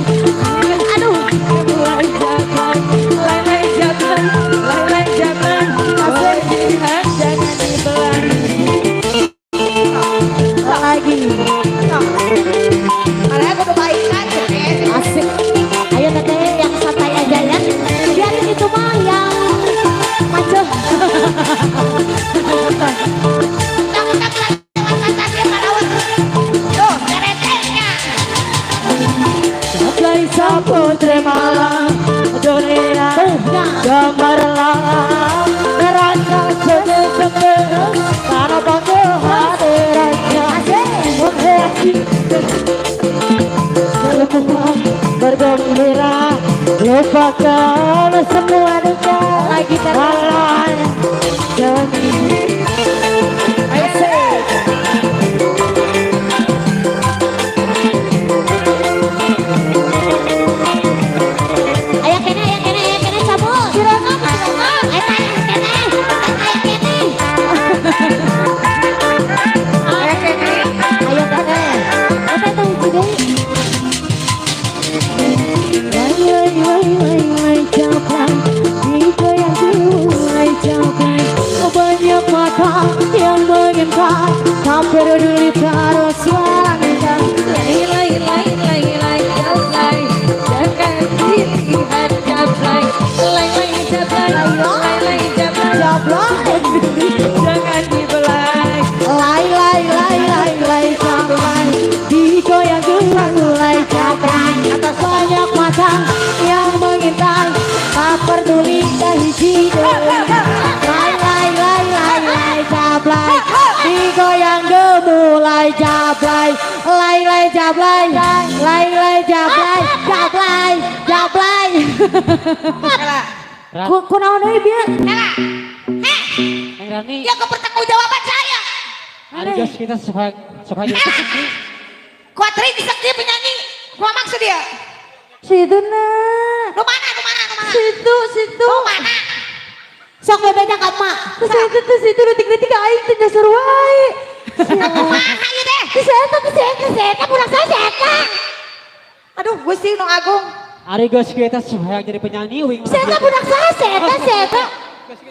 Aduh, jablay, jablay, lai lai jablay, lai lai jablay. Boleh dilihat jangan dibelah. lagi. Karena aku udah baik kan. Asik. Ayo teteh yang santai aja ya. Biarin itu mah yang maju. Tang-tang Tuh, keretenya. Jablay sang putri malang, dunia gemerlap. Terasa sedih tanpa kehadirannya. Menghiasi semua bergembira, lupakan semua duka. Lagi terus. Walau hanya demi. Asik. Aya kene, aya kene, aya kene cabut. Si Rono, si Rono. Eta aya kene, aya kene. Ayo kene. Ayo teteh. Teteh teh hiji deui. Lai lai lai lai lai jablay, digoyang gemulai jablay. Banyak mata yang mengintai, tak peduli terus melangkah. Lai lai lai lai lai jablay, jangan dilihat jablay. Lai lai jablay, lai lai jablay, Jablay. jangan dibelai. Lai lai lai lai lai jablay. Digoyang gemulai jablay. Banyak mata yang mengintai, tak peduli hiji deui. Lai lai lai lai lai jablay. Digoyang gemulai jablay, lai lai jablay, lai lai jablay. Jablay, jablay. Kela. Ku kunaon deui bieu? Kela. Heh, Neng Rani, ya kepertanggungjawaban saya. ari geus kita supaya supaya Kuatri bisa dia penyanyi. Gua maksud dia. Situ nak. Lu mana, lu mana, lu mana? Situ, situ. Lu mana? Sok bebeja ka emak. Terus situ, terus situ, detik-detik aing teh nyasar wae. Kumaha ieu teh? Si eta, si eta, si eta, budak saya si eta. Aduh, Gusti Nu Agung. Ari geus kita supaya jadi penyanyi wing. Si eta budak saya si eta, si eta.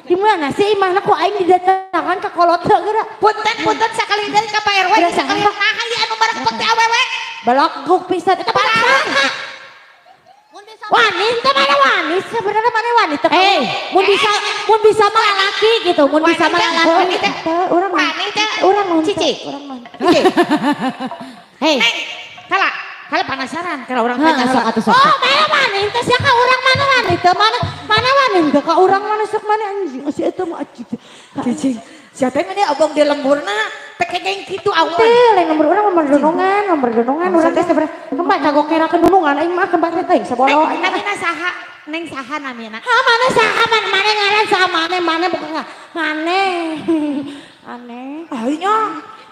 Di mana sih imahna ku aing didatangan ka kolot geura. Punten punten sakali deui ka Pak RW sakali naha ieu anu marepek teh awewe. Balaguk pisan eta saha? Wani teh mana wani sebenarnya mana wani teh. Mun bisa mah lalaki gitu, mun bisa mah lalaki. Urang wani teh urang cici. Urang mah. Hei. Neng, kala kala penasaran kalau orang tanya sok atuh sok. Oh, mana wani teh sia ka urang mana wani teh mana mana wani teh ka urang mana sok mana anjing si eta mah anjing. Cicing. Sia teh mah abong di lemburna teh kengeng kitu awan. Teh lain lembur urang lembur donongan urang teh sebenarnya kembat kagokerakeun dunungan aing mah kembat teh teuing sabolo. Neng namina saha? Neng saha namina? Ha mana saha mana ngaran saha mana mana bukan mana. Aneh. Akhirnya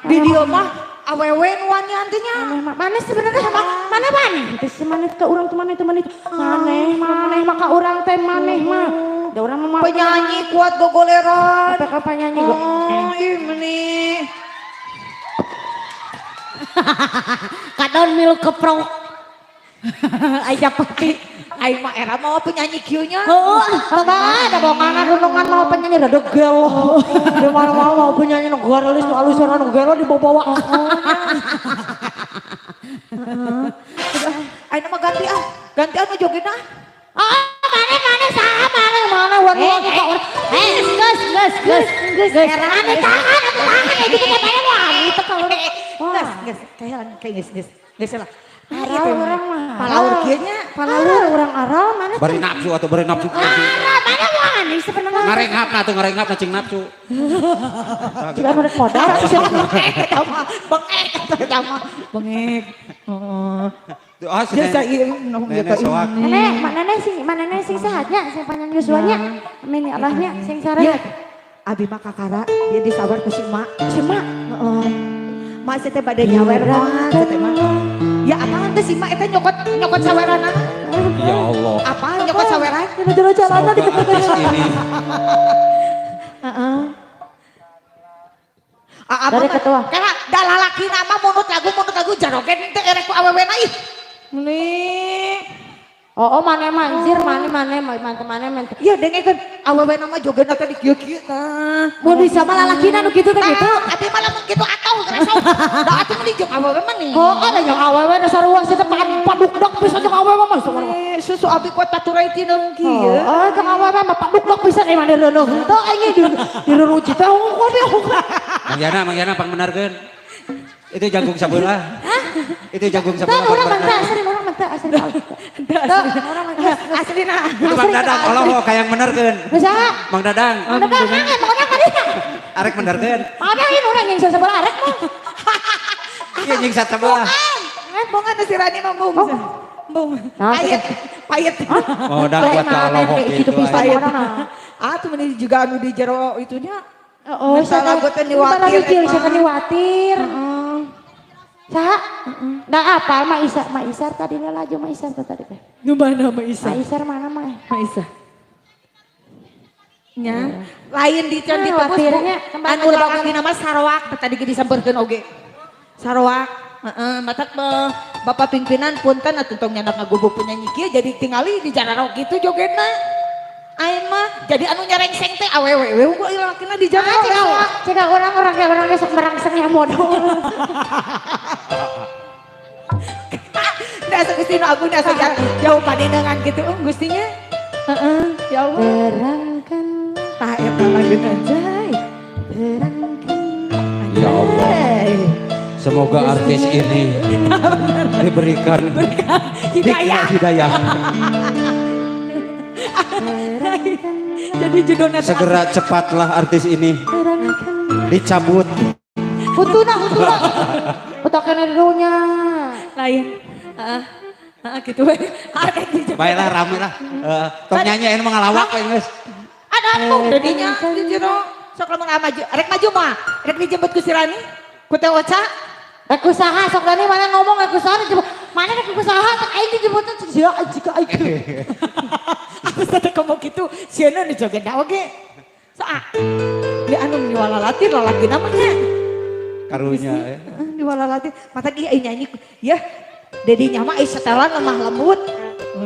di dia mah awewe nu wani antinya. Mana sebenarnya mana wani? Teh mana ke urang teh mana teh mana maneh maneh maka urang teh maneh mah. Da urang mah penyanyi kuat gogoleran. Apa penyanyi go? Oh, ih meni. Kadon milu keprok. Aya pati. Aing mah era mau penyanyi kieu nya. Heeh, ada bongana dunungan mau penyanyi rada gelo. Di mana-mana mau penyanyi nu garelis nu alus nu gelo dibawa-bawa. Heeh. Aing mah ganti ah. Ganti anu jogetna. Ah, mana mana saha mana mana wani ka urang. Geus geus geus geus. Ane tangan atuh tangan gitu teh mana wani teh ka urang. Geus geus kayak geus geus. Geus lah. Aral urang mah. Palaur kieu nya, palaur urang aral mana? Bari nafsu atau bari nafsu. Aral mana wani sebenarnya. Ngarenghapna atuh ngarenghapna cing nafsu. Jika mereka modal atuh sia bengek eta mah, bengek eta mah, bengek. Heeh. Oh, biasa ieu nenek, mana sing sehatnya, sing panjang yuswanya. Amin ya Allahnya, sing sarehat. Abi mah kakara, dia disabar ku si emak. Si emak? Heeh. Mak teh bade nyawer mah, teh mah. Ya apaan teh si mak eta nyokot nyokot saweranana? Ya Allah. Apaan nyokot saweran? Jero jalana di artis ini. Heeh. Dari ketua. Karena da lalaki nama munut lagu jarogen teh erek ku awewena ih. Meni. Oh, mana manjir, mana mana mana mana. Iya dengekeun awewena mah jogetna teh di kieu-kieu tah. Mun bisa mah lalakina nu kitu teh kitu. Abi mah lamun kitu atau sok. Da atuh meni jeung awewe mah nih. Heeh, da jeung awewe da sarua sia teh padukdok bisa jeung awewe mah. Susu abi kuat paturai tina kieu. Heeh, jeung awewe mah padukdok bisa eh mana reuneuh henteu aing direruci teh hungkul dia. Mang Yana pangbenarkeun. Itu jagung sabelah. Hah? Itu jagung sabelah. Urang mah asli urang mah asli. Urang mah aslina. Itu Mang Dadang Allah kayang benerkeun. Saha? Mang Dadang. Mang Dadang Mang Dadang ka Arek benerkeun. Mang Dadang urang nyingsa sabelah arek mah. Iya nyingsa sabelah. Bongan si Rani mah bung. Bung. Payet, payet. Oh, dah kuat ka Allah gitu payet. Ah, tuh meni juga anu di jero itunya. Oh, salah gue teh niwatir. Siapa niwatir? Saha? Nah apa Ma Isar, Ma Isar tadi laju Ma Isar tadi teh. Nu mana Ma Isar? Ma Isar mana Ma? Ma Isar. Nya, lain di can ditebus bu. Anu lalaki nama Sarawak tadi ge disampeurkeun oge. Sarawak, heeh, matak bapak pimpinan punten atuh tong nyandak ngagubuk penyanyi kieu jadi tingali di jararok kitu jogetna. Aing mah jadi anu nyarengseng teh awewe we unggul lalakina di jararok. Cek orang-orang kayak orang sok merangsengnya modal. Nah, asa Gusti nu agung asa jauh panenengan gitu Gustinya. Heeh, ya Allah. Terangkan tah eta laguna anjay. Terangkan. Ya Allah. Semoga artis ini diberikan hidayah. Hidayah. Jadi judulnya segera cepatlah artis ini dicabut. Hutuna, hutuna. Utaknya dulunya. Lain. Heeh, gitu we. Baiklah rame lah. Tong nyanyi anu ngalawak we geus. Ada anu dedinya di jero. Sok lamun maju, rek maju mah. Rek dijemput ku si Rani. Ku Teh Oca. Rek usaha sok Rani mana ngomong rek usaha dijemput. Mana rek usaha tak aing dijemputna sia jika aing. Aku teh ngomong kitu, sieuna nu joget da oge. Sok ah. Di anu niwalalatir lalaki namanya. Karunya ya. Niwalalatir, mata dia nyanyi ya. Dedi nya mah setelan lemah lembut.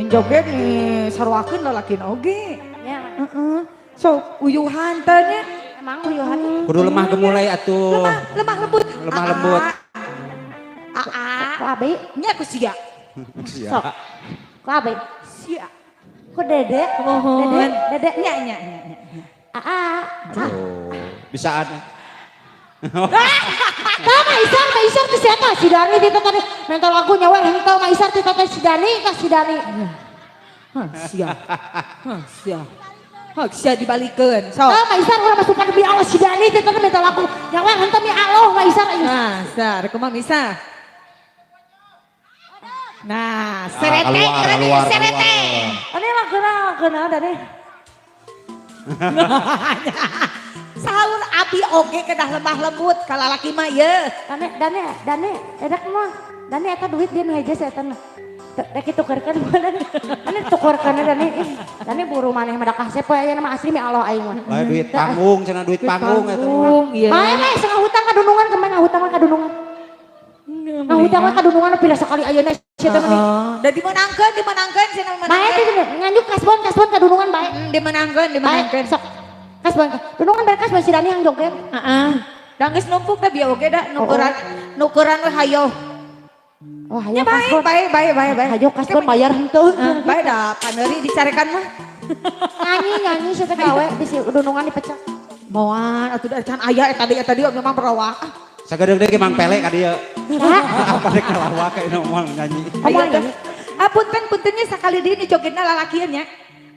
Joget nih saruakeun lalakina oge. Ya. Heeh. So, uyuhan teh nya. Emang uyuhan. Kudu lemah gemulai atuh. Lemah lembut. Lemah lembut. Aa. Ku abi? Nya ku sia. Sia. Sok. Ku abi? Sia. Ku dede? Mohon. Dede, dede. Nya nya nya. Aa. Oh, bisaan. Tah Ma Isar teh siapa? Si Dani di tadi mental aku nyawer henteu Ma Isar teh teh si Dani ka si Dani. Hah, sia. Hah, sia. Hah, sia dibalikeun. Sok. Tah Ma Isar urang masukan demi Allah si Dani teh tadi mental aku nyawer henteu mi Allah Ma Isar. Nah, sar, kumaha Misa? Nah, serete, keluar, serete. Ini laguna Dani. Sahur abi oge kedah lemah lembut kalalaki mah ye. Dani, edak mah. Dani eta duit dia nu heje eta mah. Rek ditukerkeun Dani. Dani tukerkeun Dani. Dani buru maneh mah da kasep we aya mah asli mi Allah aing mah. Lain duit panggung, cenah duit panggung eta. Panggung, iya. Bae mah setengah hutang ka dunungan kemana hutang ka dunungan. Nah hutang ka dunungan pira sekali ayeuna sia teh mah. Da dimenangkeun cenah Bae meunangkeun. teh nganjuk kasbon ka dunungan bae. Dimenangkeun, dimenangkeun. Sok. Kasbon dunungan bae kasbon si Dani yang joget. Heeh. Da geus numpuk teh bieu oge da nukeran we hayo. Oh, hayo Ya bae, kasbon. bae, bae, bae, bae. Hayo kasbon bayar henteu. Bae da paneuri dicarekan mah. Nyanyi sia teh gawe di si dunungan dipecah. Moal atuh da can aya eta deui eta dieu memang perawak. Sagedeung deui Mang Pele ka dieu. Apa rek ngalawak ka ieu moal nyanyi. Ayo teh. Ah punten-puntennya sakali deui nu jogetna lalakian nya.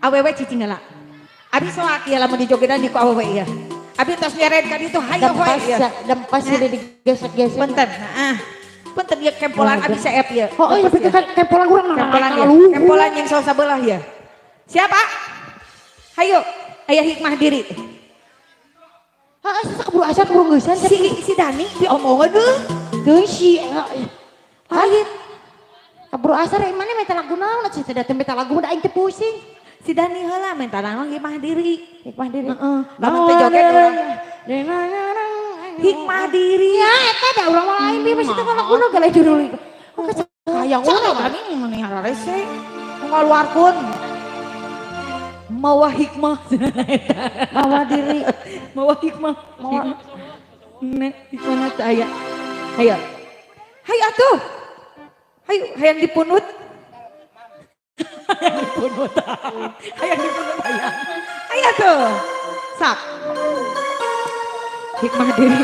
Awewe cicing heula. Abi soak ieu lamun dijogedan di ku awewe ieu. Abi tos nyeret ka ditu hayo hoy ieu. Dempas jadi digesek-gesek. Punten, heeh. Punten ieu kempolan abi seep ieu. Oh, iya tapi kan kempolan urang Kempolan ieu. Kempolan yang salah sabelah ieu. Siapa? Hayo, aya hikmah diri. Heeh, sesa keburu asar keburu geusan. Si Dani diomongan deuh. Teuing si Lain. Keburu asar mana minta lagu naon atuh teh minta lagu da aing teh pusing. Si Dani heula minta naon hikmah diri. Hikmah diri. Heeh. Lamun teh joget urang. Hikmah diri. Ya eta da urang mah lain bi mesti teh laguna gale jurul. Oke hayang urang. Dani meni hararese. Ngaluarkeun. Mawa hikmah. Mawa diri. Mawa hikmah. Mawa. Nek hikmahna teh aya. Hayo. Hayo atuh. Hayo hayang dipunut. Hayang dipunut. Hayang dipunut hayang. Hayo atuh. Sak. Hikmah diri.